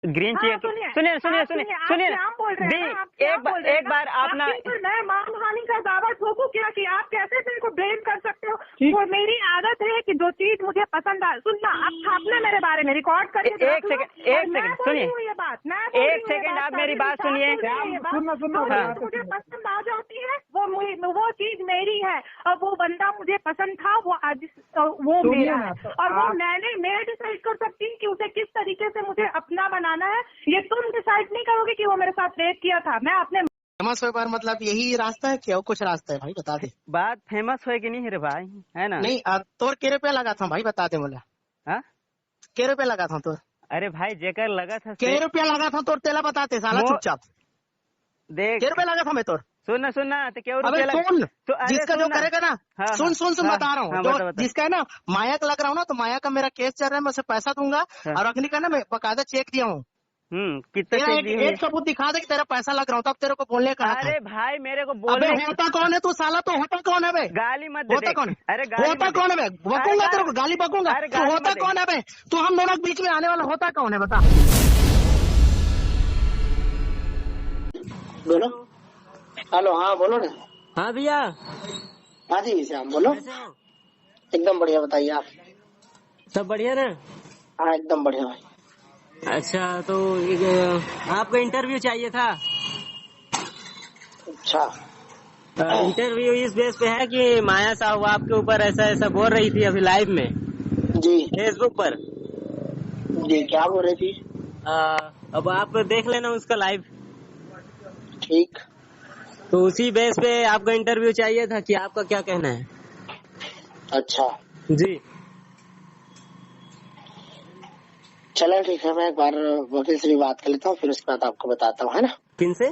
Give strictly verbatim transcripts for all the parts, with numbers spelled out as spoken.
Green चाहिए। सुनिए, सुनिए, सुनिए, आप सुनिए। आप क्या बोल रहे हैं ना, आप क्या एक बार, बोल रहे हैं एक ना? बार आप ना बिल्कुल, मैं मानहानि का दावा ठोकूं क्या कि आप कैसे मेरे को ब्लेम कर सकते हो? ठीक। वो मेरी आदत है कि जो चीज मुझे पसंद आ, सुनना, आप छापना मेरे बारे में, रिकॉर्ड करके ए-, एक सेकंड, एक सेकंड, सुनिए। ये बात मैं बोल रही हूँ, ये बात आप मेरी बात सुनिए। सुनना, सुनना, हाँ। मुझे पसंद आ जाती है, वो वो चीज मेरी है, और वो बंदा मुझे पसंद था, वो आज तो वो मेरा है। और वो मैंने, मैं डिसाइड कर सकती हूँ कि उसे किस तरीके से मुझे अपना बनाना है। ये तुम डिसाइड नहीं करोगे कि वो मेरे साथ रेप किया था। मैं अपने फेमस होए बर मतलब यही रास्ता है कि और कुछ रास्ता है भाई, बता दे। बात फेमस होए की नहीं है रे भाई, है ना? नहीं, आ, तोर के रुपया लगा था भाई, बता दे मोला। हाँ? के रुपया लगा था तोर? अरे भाई, जेकर लगा था के से रुपया लगा था तोर, तेला बताते साला वो चुपचाप। देख। के रुपया लगा था मैं तोर? सुन ना, सुन ना, तो के अबे रुपया लग-, सुन, तो अरे जिसका सुन जो ना। करेगा ना, हाँ, सुन, हाँ, सुन, सुन, हाँ, बता रहा हूँ, हाँ, जो बता, बता। जिसका है ना माया का लग रहा हूँ ना, तो माया का मेरा केस चल रहा है, मैं उसे पैसा दूंगा हाँ। और अग्नि का ना मैं बकायदा चेक दिया हूँ। हम्म, कितना तेरा चेक एक, दिए एक होंगे? सबूत दिखा दे कि तेरा पैसा लग रहा हो, तब तेरे को बोलने का हक है। अरे भाई, मेरे को अबे बोलने की होता कौन है तू साला? तो होता कौन है बे? गाली मत दे होता देख। कौन है? अरे गाली होता मत दे। कौन है बे? अरे बकूंगा गाली तेरे को, गाली बकूंगा। अरे तू गाली होता मत दे। कौन है बे? तू हम दोनों के बीच में आने वाला होता कौन है, बता? बोलो। हेलो, हाँ, बोलो ना। हाँ भैया। हाँ जी, श्याम, बोलो। कैसे हो? एकदम बढ़िया, बताइए आप। सब बढ़िया ना? हाँ, एकदम बढ़िया भाई। अच्छा, तो एक, आपको इंटरव्यू चाहिए था? अच्छा। अ, इंटरव्यू इस बेस पे है कि माया साहू आपके ऊपर ऐसा, ऐसा बोल रही थी अभी लाइव में। जी। Facebook पर। जी, क्या बोल रही थी? अ, अब आप देख लेना उसका लाइव। ठीक। तो उसी बेस पे आपका इंटरव्यू चाहिए था कि आपका क्या कहना है? अच्छा। जी। चलो ठीक है, मैं एक बार वकील से भी बात कर लेता हूँ, फिर उसके बाद आपको बताता हूँ, है ना? किनसे?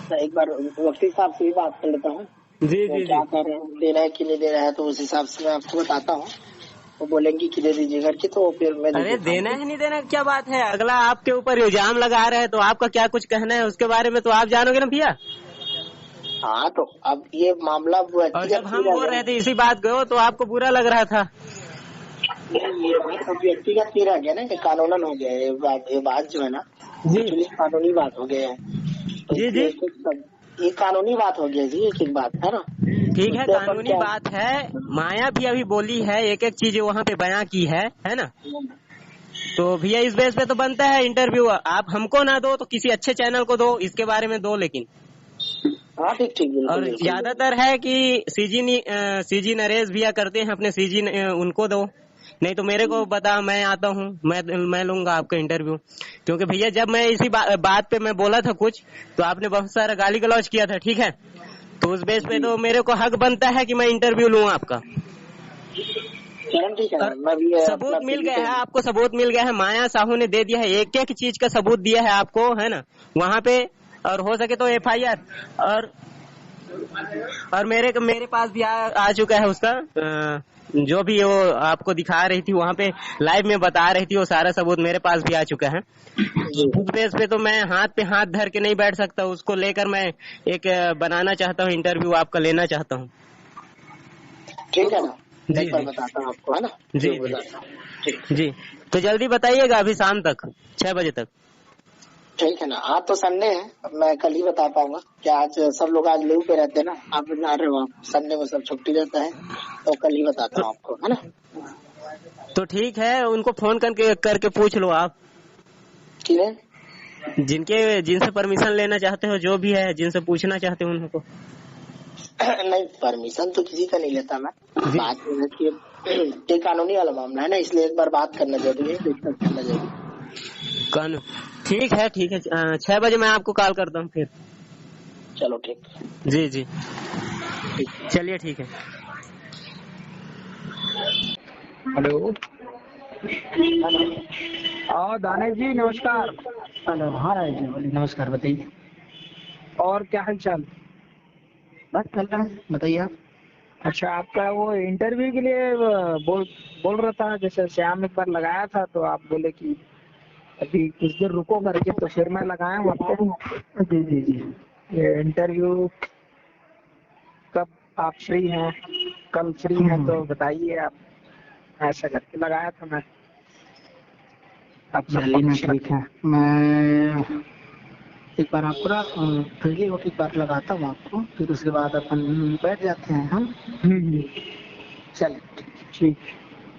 तो एक बार वकील साहब से भी बात कर लेता हूँ। जी, तो जी, क्या जी। कर रहे हैं, दे रहा है कि नहीं दे रहा है, तो उस हिसाब से मैं आपको बताता हूँ। वो बोलेंगे कि दे दीजिए करके, तो फिर मैं दे अरे, देता हूँ। देना है, नहीं देना, क्या बात है? अगला आपके ऊपर इल्जाम लगा रहा है, तो आपका क्या कुछ कहना है उसके बारे में, तो आप जानोगे ना भैया। हाँ, तो अब ये मामला वो और जब हम बोल रहे थे इसी बात को, तो आपको बुरा लग रहा था। नहीं, ये बात अब व्यक्तिगत नहीं रह गया ना, ये कानूनन हो गया, ये बात, ये बात जो है ना, जी। Actually कानूनी बात हो गया है। तो जी, जी। इसमें कुछ सब, ये कानूनी बात हो गया जी, एक एक बात है ना। ठीक है, तो अपन कानूनी क्या बात है। माया भी अभी बोली है, एक एक चीज वहाँ पे बयां की है, है ना? हम्म। तो भैया, इस बेस पे तो बनता है इंटरव्यू। आप हमको ना दो तो किसी अच्छे चैनल को दो, इसके बारे में दो लेकिन। हाँ, ठीक, ठीक, बिल्कुल, और बिल्कुल। ज्यादातर है कि सीजी नी-, अ, सीजी नरेश भैया करते हैं अपने सीजी न-, अ, उनको दो, नहीं तो मेरे को बता, मैं आता हूँ, मैं, मैं लूंगा आपका इंटरव्यू। क्योंकि भैया, जब मैं इसी बा-, बात पे मैं बोला था कुछ, तो आपने बहुत सारा गाली गलौज किया था, ठीक है? तो उस बेस पे जी। तो मेरे को हक बनता है कि मैं इंटरव्यू लूँ आपका। चलो ठीक है, और मैं भी, अ, सबूत अपना मिल गया है आपको, सबूत मिल गया है, माया साहू ने दे दिया है, एक एक चीज का सबूत दिया है आपको, है ना, वहाँ पे। और हो सके तो एफआईआर, और, और मेरे, मेरे पास भी आ, आ चुका है उसका, अ, जो भी वो आपको दिखा रही थी वहाँ पे, लाइव में बता रही थी, वो सारा सबूत मेरे पास भी आ चुका है। जी। उस बेस पे तो मैं हाथ पे हाथ धर के नहीं बैठ सकता, उसको लेकर मैं एक, अ, बनाना चाहता हूँ, इंटरव्यू आपका लेना चाहता हूँ। ठीक है ना, जी, एक बार जी। बताता हूँ आपको, है ना? जी, जो जी। बताता हूँ। ठीक। जी, तो जल्दी बताइएगा अभी शाम तक, छह बजे तक। ठीक है ना, आज तो संडे है, अब मैं कल ही बता पाऊंगा कि आज सब लोग आज लीव पे रहते हैं ना, आप जा रहे हो, आप संडे में सब छुट्टी रहता है, तो कल ही बताता हूँ आपको, है ना? तो ठीक है, उनको फोन करके, करके पूछ लो आप। किन्हें? जिनके, जिनसे परमिशन लेना चाहते हो, जो भी है, जिनसे पूछना चाहते हो उनको। नहीं, परमिशन तो किसी का नहीं लेता मैं। जी। बात ये है कि ये कानूनी वाला मामला है ना, इसलिए एक बार बात करना जरूरी है, डिस्कस करना जरूरी है। कानून, ठीक है, ठीक है, अ, छह बजे मैं आपको कॉल करता हूँ फिर। चलो, ठीक। जी, जी, चलिए, ठीक है। हेलो। हाँ, दानेश जी, नमस्कार। हेलो, हाँ, राजेश जी, बोलिए। नमस्कार, बताइए। और क्या हाल चाल? बस चल रहा है, बताइए आप। अच्छा, आपका वो इंटरव्यू के लिए, अ, बोल, बोल रहा था, जैसे श्याम एक बार लगाया था, तो आप बोले कि अभी कुछ देर रुको करके, तो फिर मैं लगाया हूँ आपको। जी, जी, जी। ये इंटरव्यू कब आप फ्री हैं? कल फ्री हैं हम्म। तो बताइए आप, ऐसा करके लगाया था मैं। अपना चलिए ना, पक्ष ठीक है, मैं एक बार आपको ना, अ, फ्री होके एक बार लगाता हूँ आपको, फिर उसके बाद अपन बैठ जाते हैं हम। हम्म, हम्म। चलिए, ठीक। ठीक,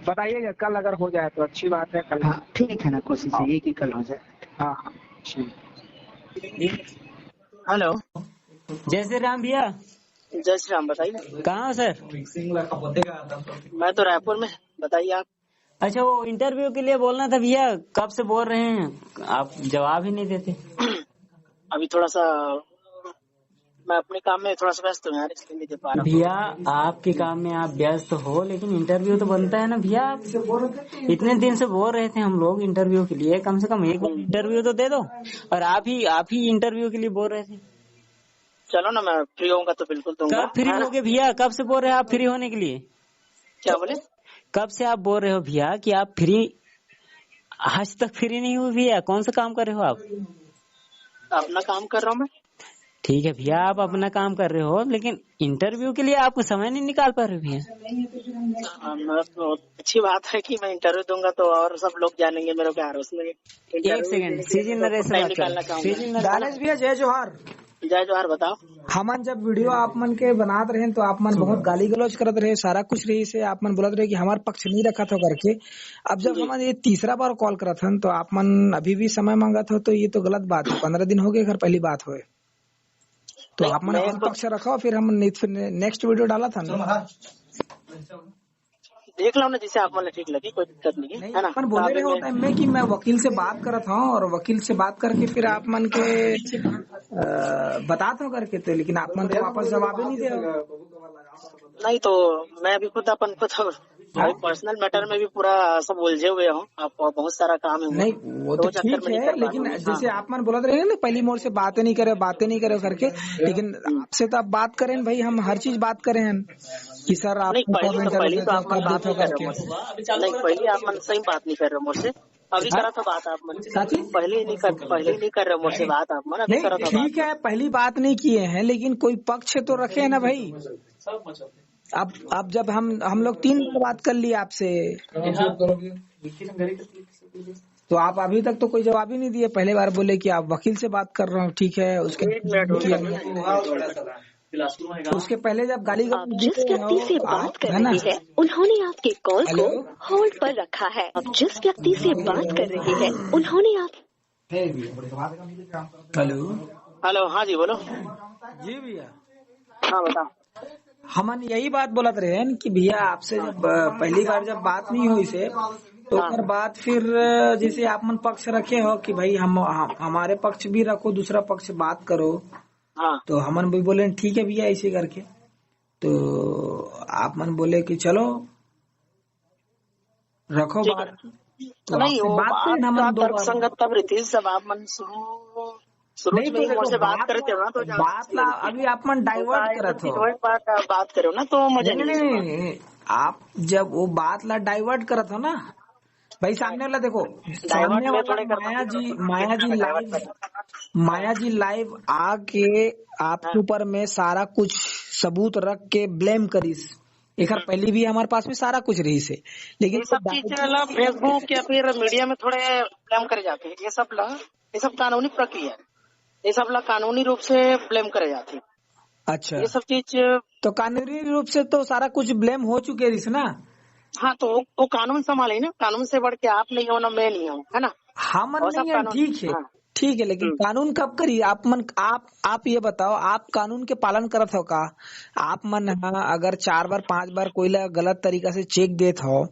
बताइएगा, कल अगर हो जाए तो अच्छी बात है, कल। हाँ, ठीक है ना, कोशिश हाँ। यही कि कल हो जाए। हाँ, हाँ, ठीक। हेलो। जय श्री राम भैया। जय श्री राम, बताइए। कहाँ हो सर? मैं तो रायपुर में, बताइए आप। अच्छा, वो इंटरव्यू के लिए बोलना था भैया, कब से बोल रहे हैं आप, जवाब ही नहीं देते। अभी थोड़ा सा मैं अपने काम में थोड़ा सा व्यस्त हूँ यार, इसलिए नहीं दे पा रहा हूँ। भैया, आपके काम में आप व्यस्त हो, लेकिन इंटरव्यू तो बनता है ना भैया। आप इतने दिन से बोल रहे थे हम लोग इंटरव्यू के लिए, कम से कम एक बार इंटरव्यू तो दे दो। और आप ही, आप ही इंटरव्यू के लिए बोल रहे थे। चलो ना, मैं फ्री होऊंगा तो बिल्कुल दूंगा। कब फ्री होगे भैया? कब से बोल रहे हैं आप फ्री होने के लिए? क्या बोले? कब से आप बोल रहे हो भैया कि आप फ्री? आज तक फ्री नहीं हुए भैया, कौन सा काम कर रहे हो आप? अपना काम कर रहा हूँ मैं। ठीक है भैया, आप अपना काम कर रहे हो, लेकिन इंटरव्यू के लिए आपको समय नहीं निकाल पा रहे भैया। हाँ, मैं तो, अच्छी बात है कि मैं इंटरव्यू दूंगा तो और सब लोग जानेंगे मेरे को यार, उसमें एक सेकंड, सीजी नरेश से बात कर। सीजी नरेश। दानेश भैया, जय जोहार। जय जोहार, बताओ। हमन जब वीडियो आप मन के बनात रहे तो आप मन बहुत गाली गलौज करत रहे, सारा कुछ रहिस हे, आप मन बोलत रहे कि हमार पक्ष नहीं रखत हो करके। अब जब हमन ये तीसरा बार कॉल करत हन तो आप मन अभी भी समय मांगत हो, तो ये तो गलत बात है। पंद्रह दिन हो गए, अगर पहली बात होए तो आप मन अपन पक्ष रखो, फिर हम ने-, फिर ने-, नेक्स्ट वीडियो डालत हन। देख लो ना, जैसे आप मन ला ठीक लगे, कोई दिक्कत नहीं है, नहीं, है ना? अपन बोले रहे हो टाइम में कि मैं वकील से बात करत हूँ और वकील से बात करके फिर आप मन के, अ, बतात हूँ करके, तो लेकिन आप मन तो वापस जवाब ही नहीं दे रहे हो। नहीं तो मैं अभी खुद अपन को तो अभी पर्सनल मैटर में भी पूरा सब उलझे हुए हूँ, आप बहुत सारा काम है। नहीं, वो तो ठीक है, लेकिन जैसे आप मन बोलत रहे ना, पहली मोर से बातें नहीं करे, बातें नहीं करे करके, लेकिन आपसे तो आप बात करें भाई, हम हर चीज बात करें हैं कि सर आप नहीं, पहली तो, पहली तो आप मन बात नहीं कर रहे हो मुझसे। नहीं, पहली आप मन सही बात नहीं कर रहे हो मुझसे। अभी हाँ? करा था बात आप मन। साथी? पहले ही नहीं कर, पहले ही नहीं कर रहे हो मुझसे बात आप मन, अभी नहीं, करा था बात। ठीक है, पहली बात नहीं किए हैं, लेकिन कोई पक्ष तो रखे हैं ना भाई। अब, अब जब हम, हम लोग तीन बार बात कर लिए आपसे, तो आप अभी तक तो कोई जवाब ही नहीं दिए। पहले बार बोले कि आप वकील से बात कर रहे हो, ठीक है, उसके एक मिनट, एक मिनट। उसके पहले जब गाली आप जिस व्यक्ति से बात कर रहे हैं, उन्होंने आपके कॉल को होल्ड पर रखा है। आप जिस व्यक्ति से बात कर रहे हैं, उन्होंने आप हेलो। हेलो, हाँ जी, बोलो। जी भैया। हाँ, बताओ। हमन यही बात बोलत रहे हैं कि भैया, आपसे जब, अ, पहली बार जब बात नहीं हुई से, तो हाँ। ओकर बाद फिर, अ, जैसे आप मन पक्ष रखे हो कि भाई हम, हम, हमारे पक्ष भी रखो, दूसरा पक्ष बात करो। हाँ। तो हमन भी बोले, "ठीक है भैया," ऐसे करके। तो आप मन बोले कि चलो, रखो ठीक बात। है। तो नहीं, आपसे वो बात बात करें ना, हम का दो बार। तर्कसंगत तब रही थी, जब आप मन शुरू, शुरू नहीं, में तो ही देखो, मुझसे बात बात करे थे ना, तो ज्यादा बात अच्छी ला लगी थी। अभी आप मन तो डाइवर्ट का करत हो। एक बार का बात करो ना, तो मजा नहीं, नहीं नहीं, सुना। नहीं, नहीं, आप जब वो बात ला डाइवर्ट करत हो ना, भाई, सामने वाला देखो, डाइवर्ट सामने में वाला थोड़े कर माया सकते जी, हो। माया जी डाइवर्ट लाइव, कर सकते हो। माया जी लाइव आके आपके हाँ। ऊपर में सारा कुछ सबूत रख के ब्लेम करिस। एकर पहले भी हमारे पास में सारा कुछ रहिस हे, लेकिन ये सब चीज ला Facebook या फिर मीडिया में थोड़े ब्लेम करे जाथे। ये सब ला, ये सब कानूनी प्रक्रिया है, ये सब ला कानूनी रूप से ब्लेम करे जाथे। अच्छा, ये सब चीज तो कानूनी रूप से तो सारा कुछ ब्लेम हो चुके रहिस ना। हाँ, तो वो, वो कानून संभाले ना, कानून से बढ़ के आप नहीं हो ना मैं नहीं हूँ, है ना? हम नहीं है, ठीक है। हाँ। ठीक है, लेकिन हम्म। कानून कब करी? आप मन, आप, आप ये बताओ, आप कानून के पालन करत हो का? आप मन ह अगर चार बार, पांच बार कोई ला गलत तरीका से चेक देत हो,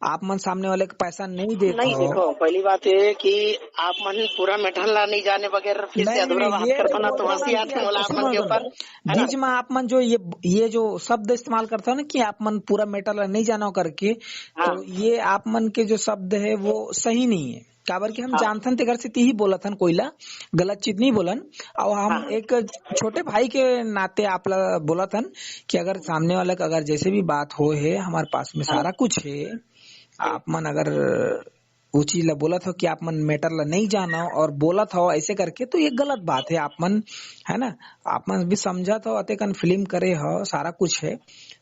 आप मन सामने वाले को पैसा नहीं देत नहीं, हो। देखो, पहली बात ये कि आप मन पूरा मैटर ला नहीं जाने बगैर फिर से नहीं, अधूरा नहीं, बात ये करबो ना, तो बोलना हंसी नहीं आथे है, बोला आप मन के सुनो, ऊपर, है ना? बीच में आप मन जो ये, ये जो शब्द इस्तेमाल करते हो ना कि आप मन पूरा मैटर ला नहीं जानो करके, हाँ। तो ये आप मन के जो शब्द है वो सही नहीं है। काबर कि हम हाँ। जानथन तेकर सेती ही बोलत हन, कोई ला गलत चीज नहीं बोलन। और हम हाँ। एक छोटे भाई के नाते आप ला बोलत हन कि अगर सामने वाला का अगर जैसे भी बात हो है, हमारे पास में हाँ। सारा कुछ है, आप मन अगर वो चीज ला बोलत हो कि आप मन मैटर ला नहीं जानो और बोलत हो ऐसे करके, तो ये गलत बात है। आप मन, है ना, आप मन भी समझत हो, अतेकन फिल्म करे हो, सारा कुछ है,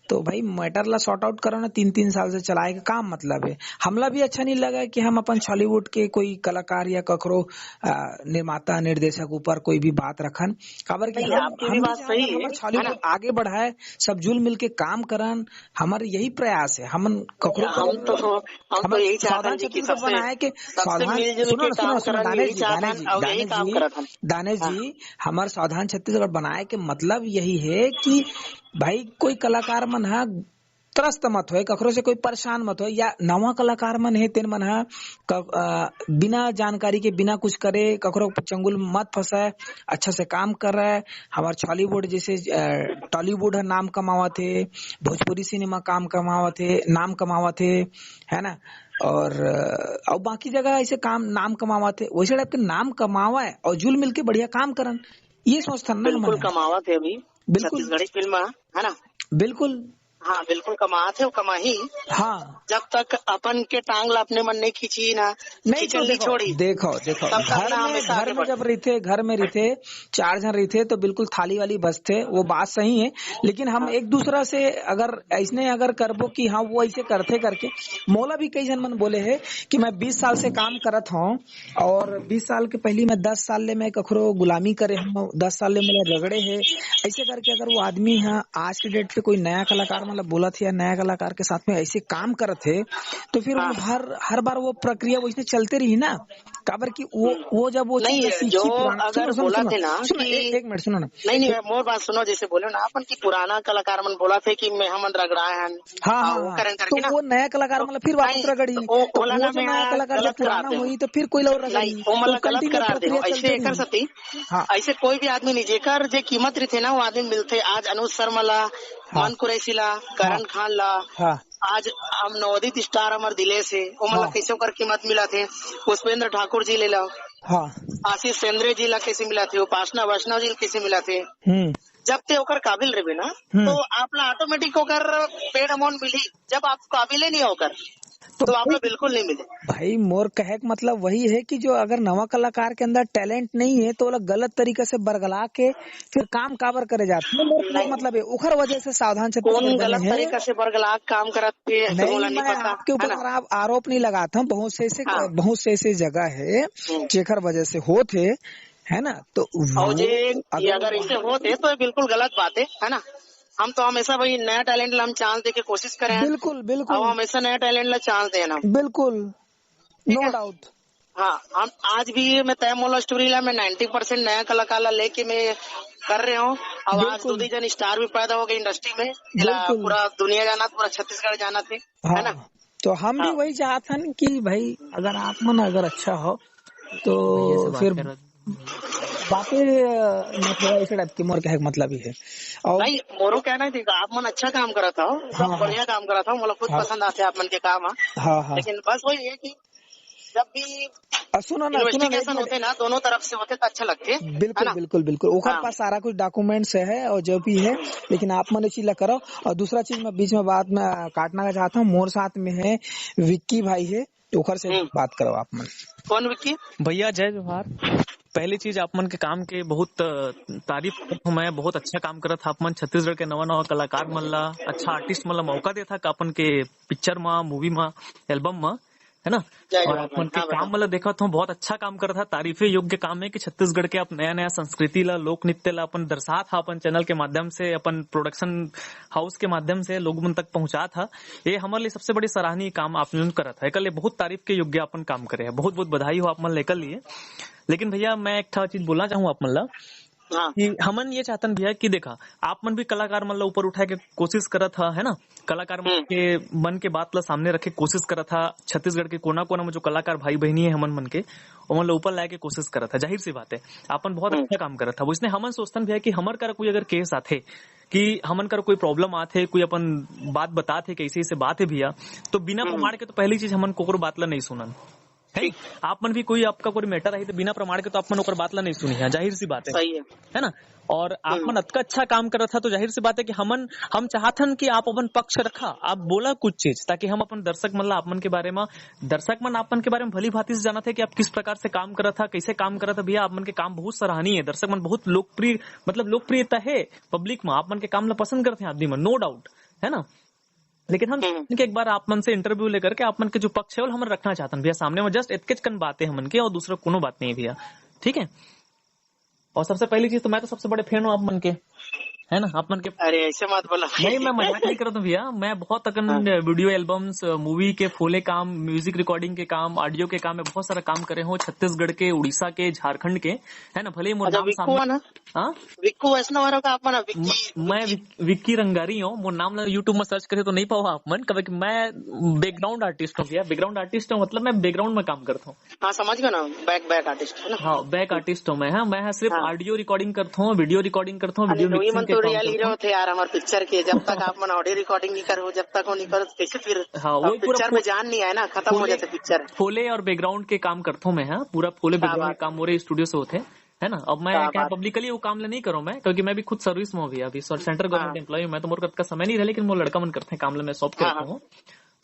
तो भाई, मैटर ला सॉर्ट आउट करो ना। तीन तीन साल से चलाए के काम मतलब है। हमला भी अच्छा नहीं लगा कि हम अपन छॉलीवुड के कोई कलाकार या कखरो, आ, निर्माता निर्देशक ऊपर कोई भी बात रखन। काबर कि हम, आपकी भी हम भी बात सही है, हमर छॉलीवुड आगे बढ़ाए, सब जुल मिल के काम करन। हमर यही प्रयास है। हमन कखरो हम तो हम तो यही चाहते हैं कि सबसे बनाए के सबसे सावधान मिलजुल के काम करन, यही चाहते हैं और यही काम करत हन। दानेश जी, हमर सावधान छत्तीसगढ़ बनाए के मतलब यही है कि भाई, कोई कलाकार मन ह त्रस्त मत होए, कखरो से कोई परेशान मत होए, या नवा कलाकार मन हे, तेन मन ह क-, अ, बिना जानकारी के, बिना कुछ करे, कखरो चंगुल मत फंसाए, अच्छा से काम कर रहा है। हमार छॉलीवुड जैसे, अ, टॉलीवुड ह नाम कमावत हे, भोजपुरी सिनेमा काम कमावत हे, नाम कमावत हे, है ना? और, अ, और बाकी जगह ऐसे काम, नाम कमावत हे, वैसे टाइप के नाम कमावय और जुल मिल के बढ़िया काम करन, ये सोचथन ना बिल्कुल हमन ह। कमावत हे अभी बिल्कुल। छत्तीसगढ़ी फिल्म, है ना? बिल्कुल। हाँ, बिल्कुल कमात हे, वो कमाही। हाँ। जब तक अपन के टांग ला अपने मन नहीं खींची ना, नहीं खींचल तो नहीं देखो, छोड़ी। देखो, देखो, तब तक घर ना में, हमेशा घर आगे में बढ़े। जब रहिथे, घर में रहिथे, चार झन रहिथे, तो बिल्कुल थाली वाली बजथे, वो बात सही है। लेकिन हम हाँ। एक दूसरा से अगर ऐसने अगर करबो कि हाँ, वो ऐसे करथे करके, मोला भी कई झन मन बोले हे कि मैं बीस साल से काम करत हूँ, और बीस साल के पहली मैं दस साल ले मैं कखरो गुलामी करे हूँ, दस साल ले मोला रगड़े हे। ऐसे करके अगर वो आदमी ह आज के डेट पे कोई नया कलाकार मतलब बोलत हे या नया कलाकार के साथ में ऐसे काम करत हे, तो फिर वो हाँ। हर, हर बार वो प्रक्रिया वैसे चलते रही ना। काबर कि वो, वो जब वो नहीं, चीज सीखी जो पुराना, अगर सुनो, सुनो, बोलत सुनो, हे ना सुनो, कि एक, एक मिनट सुनो ना। नहीं, नहीं, मोर बात सुनो, जैसे बोले ना अपन कि पुराना कलाकार मन बोलत हे कि मैं हमन रगड़ाए हन, हाँ, हाँ, हाँ, वो हाँ। करन तो करके ना। वो नया कलाकार तो मतलब फिर वापस नहीं, रगड़ी। तो वो, तो ओला वो ना जो मैं नया कलाकार जो गलत करार पुराना देहूँ। होई, तो फिर कोई ला रगड़ी। नहीं, वो तो मतलब गलत continue करार देहूँ। प्रक्रिया ऐसे चलती एकर रही। सेती, हाँ। ऐसे कोई भी आदमी नहीं, जेकर जे कीमत रहिथे ना, वो आदमी मिलथे। आज अनुज शर्मा ला, हाँ। मन कुरैशी ला, करण हाँ। खान ला, हाँ। आज हम नवोदित स्टार हमर दिलेश हे, ओमन ला हाँ। कैसे ओकर कीमत मिलत हे? पुष्पेंद्र ठाकुर जी ले ला, हाँ। आशीष सेंद्रे जी ला कैसे मिलत हे? उपासना वैष्णव जी ला कैसे मिलत हे? हम्म। जब ते ओकर काबिल रहिबे ना, हम्म। तो आप ला ऑटोमेटिक ओकर पेड अमाउंट मिलही। जब आप काबिले नहीं हो ओकर, तो तो आप ला भाई, बिल्कुल नहीं मिले। भाई, मोर कहे के मतलब वही है कि जो अगर नवा कलाकार के अंदर टैलेंट नहीं है, तो ओला गलत तरीका से बरगला के फिर काम काबर करे जात है? मोर कहे के नहीं। मतलब है, ओखर वजह से सावधान छत्तीसगढ़ कौन बने गलत है। तरीका से बरगला के काम करत है, तो नहीं, ओला नहीं मैं पता, आपके है ऊपर ना? खराब आरोप नहीं लगात हूँ। बहुत से ऐसे, हाँ। बहुत से ऐसे जगह है, हम्म। जेखर वजह से होत है, है ना? तो और वो जे, ये अगर अगर ऐसे होत है, तो ये बिल्कुल गलत बात है, है ना? हम तो हमेशा वही नया टैलेंट ला हम चांस दे के कोशिश करे हैं। बिल्कुल, बिल्कुल। अब हम हमेशा नया टैलेंट ला चांस देना। बिल्कुल। ठीक No है। Doubt। हाँ, हम आज भी मैं तय मोला स्टोरी ला मैं नाइंटी परसेंट नया कलाकार ला लेके मैं कर रहे हूँ। अब आज बिल्कुल। दो तीन जन स्टार भी पैदा हो गए इंडस्ट्री में, जेला बिल्कुल। पूरा दुनिया जानत, पूरा छत्तीसगढ़ जानत हे, हाँ। है ना? तो हम भी हाँ। वही चाहत हन कि भाई, अगर आप मन अगर अच्छा हो, तो भैया से बात फिर कर रहा था। बातें, अ, मैं थोड़ा ऐसे टाइप के मोर कहे के मतलब ही है। और नहीं, मोरो कहना है, देखो, आप मन अच्छा काम करत हो, सब हाँ, हाँ। बढ़िया काम करत हो, मोला खुद हाँ। पसंद आते आप मन के काम, हाँ। हाँ, हाँ। लेकिन बस वही है कि जब भी अ, सुनो ना, सुनो ना, एक इन्वेस्टिगेशन मिनट। होते ना, दोनों तरफ से होते तो अच्छा लगते, बिल्कुल, है ना? बिल्कुल, बिल्कुल। ओकर हाँ। पास सारा कुछ डॉक्यूमेंट्स है और जो भी है, लेकिन आप मन ये चीज ला करो। और दूसरा चीज मैं बीच में बात में, अ, काटना का चाहता हूँ, मोर साथ में है विक्की भाई है, ओखर से हम्म। बात करो आप मन। कौन विक्की? भैया, जय जोहार। पहली चीज, आप मन के काम के बहुत, अ, तारीफ करत हूँ मैं, बहुत अच्छा काम करत हा आप मन। छत्तीसगढ़ के नवा-नवा कलाकार मन ला, अच्छा आर्टिस्ट मन ला मौका देत हा अपन के पिक्चर मा, मूवी मा, एल्बम मा, है ना? जय और जोहार आप मन भाई। के हाँ, काम बेटा। मन ला देखत हूँ, बहुत अच्छा काम करत हा, तारीफे योग्य काम है कि छत्तीसगढ़ के आप नया-नया संस्कृति ला, लोक नृत्य ला अपन दर्शात हा अपन चैनल के माध्यम से, अपन प्रोडक्शन हाउस के माध्यम से लोग मन तक पहुंचात हा। ये हमर लिए सबसे बड़ी सराहनीय काम आप मन करत हा। एकर लिए बहुत तारीफ के योग्य अपन काम करे है। बहुत-बहुत बधाई हो आप मन ला एकर लिए। लेकिन भैया, मैं एक ठा चीज बोलना चाहूँ आप मन ला हाँ। कि हमन ये चाहतन भैया कि देखा, आप मन भी कलाकार मन ला ऊपर उठाए के कोशिश करत हा, है ना? कलाकार मन हम्म। के मन के बात ला सामने रखे के कोशिश करत हा। छत्तीसगढ़ के कोना-कोना में जो कलाकार भाई बहिनी है हमन मन के, ओमन ला ऊपर लाए के कोशिश करत हा। जाहिर सी बात है, आपन बहुत हम्म। अच्छा काम करत हा। वइसने हमन सोचथन भैया कि हमर करा कोई अगर केस आथे, कि हमन कर कोई प्रॉब्लम आथे, कोई अपन बात बताथे, कैसे ऐसे बात है भैया, तो बिना हम्म। प्रमाण के तो पहली चीज हमन कोकरो बात ला नहीं सुनन, है ठीक। नहीं? आप मन भी कोई आपका कोई मैटर आही तो बिना प्रमाण के तो आप मन ओकर बात ला नहीं सुनिहा, जाहिर सी बात है। सही है। है ना? और आप हम्म। मन अतका अच्छा काम करत हा, तो जाहिर सी बात है कि हमन, हम चाहथन कि आप अपन पक्ष रखा, आप बोला कुछ चीज, ताकि हम अपन दर्शक मन ला आप मन के बारे में, दर्शक मन आप मन के बारे में भली भांति से जानत है कि आप किस प्रकार से काम करत हा, कैसे काम करत हा। भैया, आप मन के काम बहुत सराहनीय है, दर्शक मन बहुत लोकप्रिय, मतलब लोकप्रियता है पब्लिक में, आप मन के काम ला पसंद करते हैं आदमी मन, नो डाउट। है ना। लेकिन हम चाहथन कि एक बार आप मन से इंटरव्यू लेकर के आप मन के जो पक्ष है वो हमन रखना चाहथन भैया सामने में। जस्ट इतकेच कन बात है हमन के, और दूसरा कोनो बात नहीं भैया, ठीक है। और सबसे पहली चीज तो मैं तो सबसे बड़े फैन हूँ आप मन के, है ना, आप मन के। अरे ऐसे मत बोला। नहीं, मैं मजाक नहीं करता भैया, मैं बहुत अकन वीडियो एल्बम्स, मूवी के फोले काम, म्यूजिक रिकॉर्डिंग के काम, ऑडियो के काम, मैं बहुत सारा काम करे हूँ छत्तीसगढ़ के, उड़ीसा के, झारखंड के, है ना। भले ही मोर अच्छा, नाम विक्कू सामने है ना? हाँ? विक्कू वैष्णव वाला का अपना विक्की। म-, मैं विक-, विक्की रंगारी हूँ, मोर नाम ला YouTube में सर्च करे तो नहीं पाओ आप मन, कबे कि मैं बैकग्राउंड आर्टिस्ट हूँ भैया, बैकग्राउंड आर्टिस्ट हूँ, मतलब मैं बैकग्राउंड में काम करता हूँ। हाँ, समझ गया ना, बैक बैक आर्टिस्ट है ना। हाँ, बैक आर्टिस्ट हूँ मैं। हाँ, मैं हाँ सिर्फ हाँ। ऑडियो रिकॉर्डिंग करता हूँ, वीडियो रिकॉर्डिंग करता हूँ, अरे वीडियो वही मिक्सिंग मन के तो काम रियल करता हीरो हूँ। थे यार, हमारे पिक्चर के। जब तक आप मन ऑडियो रिकॉर्डिंग नहीं करो, जब तक वो नहीं करो, तो कैसे फिर हाँ, वही पूरा पिक्चर में फो- जान नहीं आया ना, खत्म हो फोले- जाते पिक्चर। फोले और बैकग्राउंड के काम करता हूँ मैं। हाँ, पूरा फोले क्या बैकग्राउंड बात के काम मोरे स्टूडियो से होते हैं, है ना। अब मैं क्या क्या बात। पब्लिकली वो काम नहीं करूँ मैं, क्योंकि मैं भी खुद सर्विस में हूँ भैया, अभी सेंट्रल गवर्नमेंट हाँ। एम्प्लॉय हूँ मैं, तो मोर कतका समय नहीं रहे, लेकिन मोर लड़का मन करते हैं काम ला, मैं सब हाँ, करता हूँ।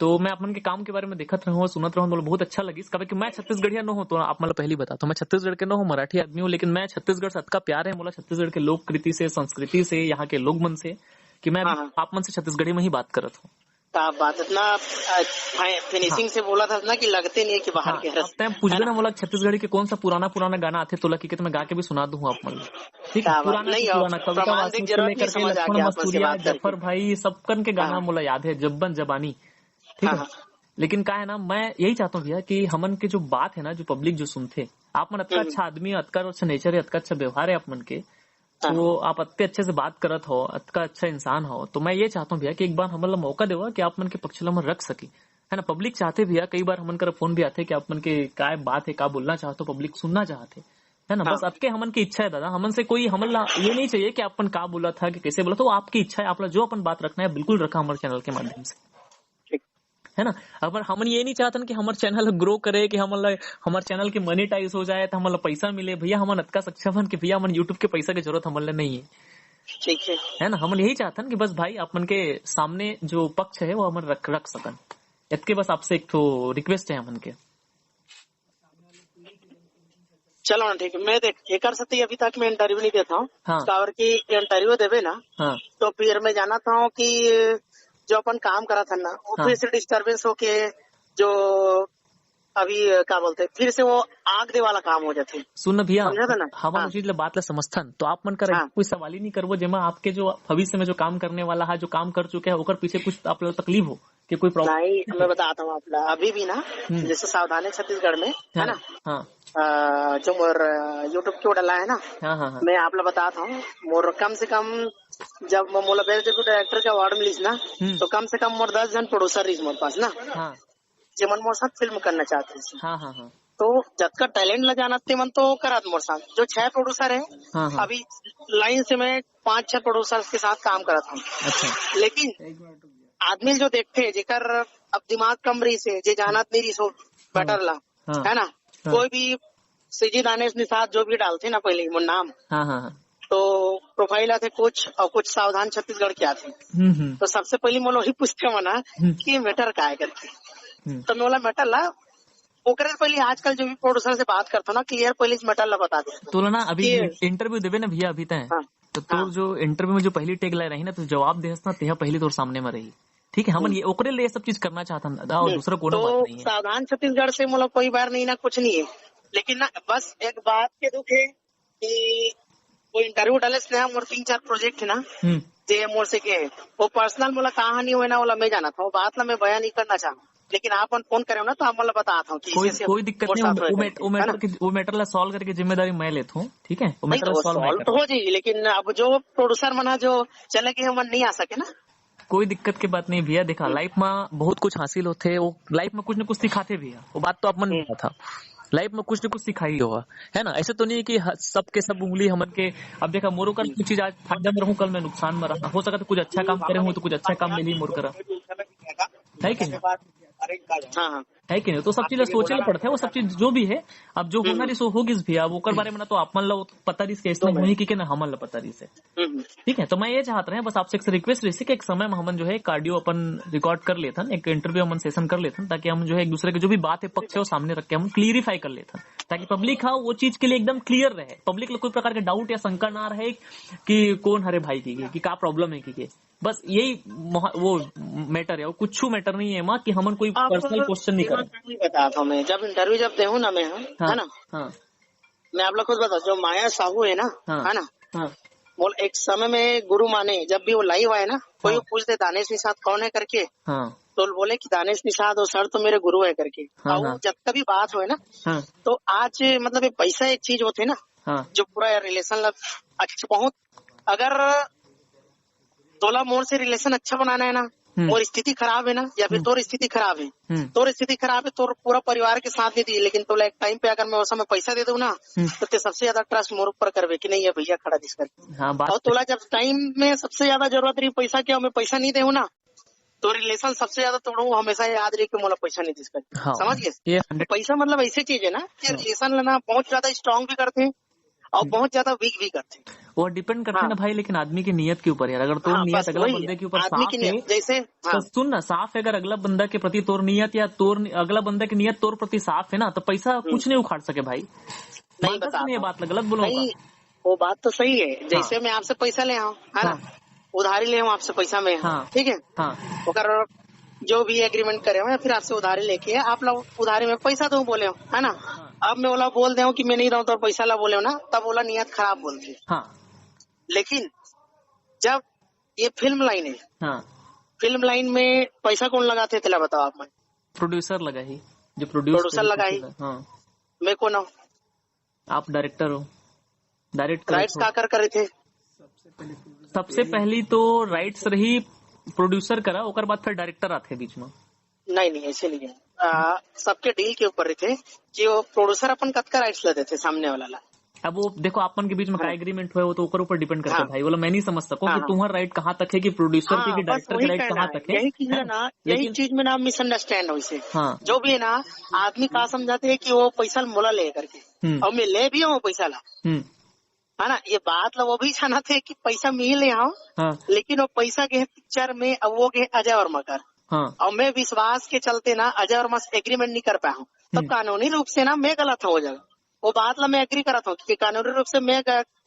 तो मैं अपन के काम के बारे में देखत रहूँ, सुनत रहूँ, मोला बहुत अच्छा लगिस। काबर कि मैं छत्तीसगढ़िया नो हूँ, तो आप मन ला पहली बता, तो मैं छत्तीसगढ़ के नो हूँ, मराठी आदमी हूँ, लेकिन मैं छत्तीसगढ़ से अतका प्यार है मोला, छत्तीसगढ़ के लोक कृति से, संस्कृति से, यहाँ के लोग मन से, कि मैं हाँ, हाँ। आप मन से छत्तीसगढ़ी में ही बात करत हूँ। क्या बात, इतना फिनिशिंग से बोला था ना कि लगते नहीं है कि बाहर हाँ, के अब रस। तैं पूछबे ना मोला छत्तीसगढ़ी के कौन सा पुराना पुराना गाना आथे, तोला की मैं गा के भी सुना दूँ आप मन ला। ठीक है, क्या बात, पुराना नहीं, से और पुराना, कविता प्रमाण वासनिक की से जरूरत लेकर नहीं, के समझ आ लक्ष्मण गया आपसे मस्तुरिया, बात करके। जफर भाई, सबकन के गाना हाँ। मोला याद है, जब्बन जबानी। ठीक हाँ, है, हाँ। लेकिन का है ना, मैं यही चाहता हूँ भैया कि हमन के जो बात है ना, जो पब्लिक जो सुनथे, आप मन अतका हम्म। अच्छा आदमी, अतका अच्छा नेचर है, अतका अच्छा व्यवहार है आप मन के, हाँ। तो आप अतके अच्छे से बात करत हो, अतका अच्छा इंसान हो, तो मैं ये चाहता हूँ भैया कि एक बार हमन ला मौका देवा कि आप मन के पक्ष ला हमन रख सकी, है ना। पब्लिक चाहथे भैया, कई बार हमन करा फोन भी आथे कि आप मन के काय बात है, का बोलना चाहत हो, पब्लिक सुनना चाहथे, है ना। हाँ। बस अतके हमन की इच्छा है दादा, हमन से कोई हमन ला ये नहीं चाहिए कि आप मन का बोला था, कि कैसे बोला था, वो आपकी इच्छा है, आप ला जो अपन बात रखना है बिल्कुल रखा हमारे चैनल के माध्यम से, ठीक। है ना। अगर हमन ये नहीं चाहतन कि हमर चैनल ग्रो करे, कि हमन ला, हमर चैनल के मोनेटाइज हो जाए, तो हमन ला पैसा मिले, भैया हमन अतका सक्षम हन कि भैया हमन YouTube के पैसा के जरूरत हमन ला नहीं है, ठीक है। है ना। हमन यही चाहतन कि बस भाई आप मन के सामने जो पक्ष है वो हमन रख रख सकन, इतके बस आपसे एक ठो रिक्वेस्ट है हमन के। चलो ना, ठीक है। मैं देख, एकर सेती अभी तक मैं इंटरव्यू नहीं देता हूँ। हाँ। काबर कि इंटरव्यू देवे ना, हाँ। तो फिर मैं जानता हूँ कि जो अपन काम करत हन ना, वो हाँ। फिर से डिस्टरबेंस होके जो अभी क्या बोलते हैं, फिर से वो आग दे वाला काम हो जाते। सुन ना भैया, समझा था ना? हमन हाँ। उस चीज ला, बात ला समझथन, तो आप मन करा हाँ। कोई सवाल ही नहीं करबो जेमा आपके जो भविष्य में जो काम करने वाला है, जो काम कर चुके हैं, ओकर पीछे कुछ आप लोग तकलीफ हो कि कोई प्रॉब्लम। नहीं, मैं बताता हूँ आप ला, अभी भी ना, हम्म। जैसे सावधान है छत्तीसगढ़ में, है हाँ, ना, हाँ, अ, जो मोर यूट्यूब के डाला है ना, हाँ, हाँ, हाँ। मैं आप ला बताता हूँ, मोर कम से कम जब मोला बेस्ट डेब्यू डायरेक्टर का अवार्ड मिलिस ना, हम्म। तो कम से कम मोर दस झन प्रोड्यूसर रहिस मोर पास ना, हाँ, जेमन मोर साथ फिल्म करना चाहते हैं। हाँ, हाँ, हाँ। तो जतका टैलेंट ला जानत ते मन तो करत मोर साथ, जो छह प्रोड्यूसर है, हाँ, हाँ। अभी लाइन से मैं पांच छह प्रोड्यूसर के साथ काम करत हूँ। अच्छा। लेकिन आदमी जो देखते हैं, जेकर अब दिमाग कम रहिस हे, जे जानत नहीं रहिस हो मैटर ला, हाँ। है ना? हाँ। कोई भी सीजी दानेश निषाद जो भी डालते ना पहले मोर नाम, हाँ, हाँ, हाँ। तो प्रोफाइल आथे कुछ और कुछ सावधान छत्तीसगढ़ के आथे। हम्म, हम्म। तो सबसे पहले मोला वही पूछते मना हम्म। कि मैटर का है करके। हम्म। तो मैं बोला मैटर ला, ओकरे से पहले आजकल जो भी प्रोड्यूसर से बात करता हूँ ना, क्लियर पहले इस मैटर ला बता दे। तोला ना अभी ये इंटरव्यू देबे ना भैया अभी तय, हाँ। तो तोर हाँ। जो इंटरव्यू में जो पहली टैग लाइन रही ना, तो जवाब देहस ना, तेहा पहली तोर सामने में रही। ठीक है, हमन हम्म। ये ओकरे लिए ये सब चीज करना चाहत हन दादा, और हम्म। दूसरा कोनो तो बात नहीं है। सावधान छत्तीसगढ़ से मोला कोई बार नहीं ना, कुछ नहीं है, लेकिन ना बस एक बात के दुख है कि वो इंटरव्यू डाले से ना मोर तीन चार प्रोजेक्ट है ना, हम्म। जे मोर से के, वो पर्सनल मोला कहानी होए ना, वाला मैं जानत हूँ, बात ला मैं बयान नहीं करना चाहूँ, लेकिन आप मन फोन करे हो ना, तो आप मोला बताता हूँ कि कोई, ऐसे-ऐसे कोई दिक्कत मोर नहीं, साथ वो, होए वो ना, मैट-, वो है ना? मैटर के, वो मैटर ला सॉल्व करके जिम्मेदारी मैं लेता हूँ, ठीक है, वो नहीं, मैटर तो ला वो सॉल्व मैं सॉल्व तो करता हूँ। हो जाएगी, लेकिन अब जो प्रोड्यूसर मना जो चले गए, मन नहीं आ सके ना। कोई दिक्कत की बात नहीं भैया, देखा हम्म। लाइफ में बहुत कुछ हासिल होते है, वो लाइफ में कुछ ना कुछ सिखाते भी है, वो बात तो अपन हम्म। था, लाइफ में कुछ ना कुछ सिखाई होगा, है ना। ऐसे तो नहीं है कि ह-, सबके सब उंगली हमन के। अब देखा मोरो कर कुछ चीज आज फायदा में रहूं, कल मैं नुकसान में रहा, हो सकता है कुछ अच्छा काम करे हूँ तो कुछ अच्छा काम मिली मोर करा, है कि नहीं? हाँ, हाँ। है कि नहीं? तो सब चीज सोचे ला पड़थे, वो सब चीज जो भी है, अब जो होना रिहिस, वो हो गिस भी, अब ओकर बारे में ना तो आप मन ला पता रिहिस के अइसने होही कि, कि ना हमन ला पता रिहिस हे। ठीक है, तो मैं ये चाहत रहे, बस आपसे एक रिक्वेस्ट रहिस कि एक समय में हमन जो है कार्डियो अपन रिकॉर्ड कर लेथन, एक इंटरव्यू हमन सेशन कर लेथन, ताकि हम जो है एक दूसरे के जो भी बात है, पक्ष है, वो सामने रख के हम क्लियरिफाई कर लेथन, ताकि पब्लिक हा वो चीज के लिए एकदम क्लियर रहे, पब्लिक ला कोई प्रकार के डाउट या शंका ना रहे कि कौन हरे भाई की, कि का प्रॉब्लम है की के। बस यही महा-, वो मैटर है, वो कुछ मैटर नहीं है माँ कि हमन कोई पर्सनल क्वेश्चन नहीं करन। बताता हूँ मैं, जब इंटरव्यू जब देहूँ ना मैं, हाँ, है ना, हाँ। मैं आप लोग खुद बताता हूँ, जो माया साहू है ना, हाँ। है ना, हाँ। बोल एक समय में गुरु माने, जब भी वो लाइव आए ना, कोई हाँ। पूछ दे दानिश निषाद कौन है करके, हाँ। तो बोले कि दानिश निषाद वो सर तो मेरे गुरु है करके। हाँ, और हाँ। जब कभी बात हुए ना, हाँ। तो आज मतलब ये पैसा एक चीज होते ना, हाँ। जो पूरा रिलेशन अच्छा बहुत, अगर तोला मोर से रिलेशन अच्छा बनाना है ना, हम्म। मोर स्थिति खराब है ना, या फिर हम्म। तोर स्थिति खराब है, हम्म। तोर स्थिति खराब है, तोर पूरा परिवार के साथ नहीं दी, लेकिन तोला एक टाइम पे अगर मैं वो समय पैसा दे दूँ ना, हम्म। तो ते सबसे ज्यादा ट्रस्ट मोर ऊपर करबे कि नहीं, ये भैया खड़ा दिस कर। हाँ, बात और तोला जब टाइम में सबसे ज्यादा जरूरत रही पैसा की, मैं पैसा नहीं देहूँ ना, तो रिलेशन सबसे ज्यादा तोड़ू, हमेशा याद रही कि मोला पैसा नहीं दिस कर। हाँ, समझ गए? ये हंड्रेड पैसा मतलब ऐसी चीज है ना कि हाँ। रिलेशन लेना बहुत ज्यादा स्ट्रांग भी करते हैं और हम्म। बहुत ज्यादा वीक भी करते हैं। वो डिपेंड करते हैं हाँ। ना भाई, लेकिन आदमी की नीयत के ऊपर यार, अगर तोर हाँ, नीयत बस अगला वही बंदे है। के ऊपर आदमी साफ की है, नीयत, जैसे, तो हाँ। सुन ना, साफ है, अगर अगला बंदा के प्रति तोर नीयत या तोर, अगला बंदा की नीयत तोर प्रति साफ है ना, तो पैसा हम्म। कुछ नहीं उखाड़ सके भाई। नहीं मानता बता नहीं ये तो। बात, गलत बोलूँ नहीं, का? वो बात तो सही है, जैसे हाँ। मैं आपसे पैसा ले आऊँ, है ना, हाँ। उधारी ले हूँ आपसे पैसा मैं, हाँ। ठीक है, हाँ। ओकर जो भी एग्रीमेंट करे हो या फिर आपसे उधारी लेके आप लोग उधारी में पैसा दो बोले हो, है ना, हाँ। अब मैं ओला बोल दे हूँ कि मैं नहीं दूँ तो पैसा ला बोले हो ना, तब ओला नियत खराब बोलती है। हाँ। लेकिन जब ये फिल्म लाइन है, हाँ। फिल्म लाइन में पैसा कौन लगाते तेला बताओ आप मन? प्रोड्यूसर लगा ही, जो प्रोड्यूस प्रोड्यूसर लगा ही। हाँ। मैं कौन हूँ? आप डायरेक्टर हो, डायरेक्ट राइट्स का कर करे थे? सबसे पहली तो राइट्स रही प्रोड्यूसर करा, ओकर बाद फिर डायरेक्टर आते बीच में। नहीं, नहीं, ऐसे नहीं है। आ, सबके डील के ऊपर रहिथे कि वो प्रोड्यूसर अपन कतका राइट्स ला देथे सामने वाला ला। अब वो देखो, आप मन के बीच में का हाँ। एग्रीमेंट हुआ है, वो तो ओकर ऊपर डिपेंड करता है हाँ। भाई, बोला मैं नहीं समझ सकूं हाँ, कि हाँ। तुम्हारा राइट कहाँ तक है, कि प्रोड्यूसर हाँ, की, कि बस डायरेक्टर वही का राइट कहना कहाँ है। तक है, यही चीज है ना? ना, यही लेकिन चीज में ना मिसअंडरस्टैंड हो इसे। हाँ। जो भी है ना, आदमी का समझाते हैं कि वो पैसा मोला ले करके, हम्म। और मैं ले भी हूँ पैसा ला, हम्म। है ना, ये बात ला वो भी जानत हे कि पैसा मिले हो, हाँ। लेकिन वो पैसा गे पिक्चर में, अब वो गे अजय वर्मा कर। हाँ। और मैं विश्वास के चलते ना अजय वर्मा से एग्रीमेंट नहीं कर पाया हूँ, तो हम्म। कानूनी रूप से ना मैं गलत हो जाऊँ। वो बात ला मैं एग्री करत हूँ कि कानूनी रूप से मैं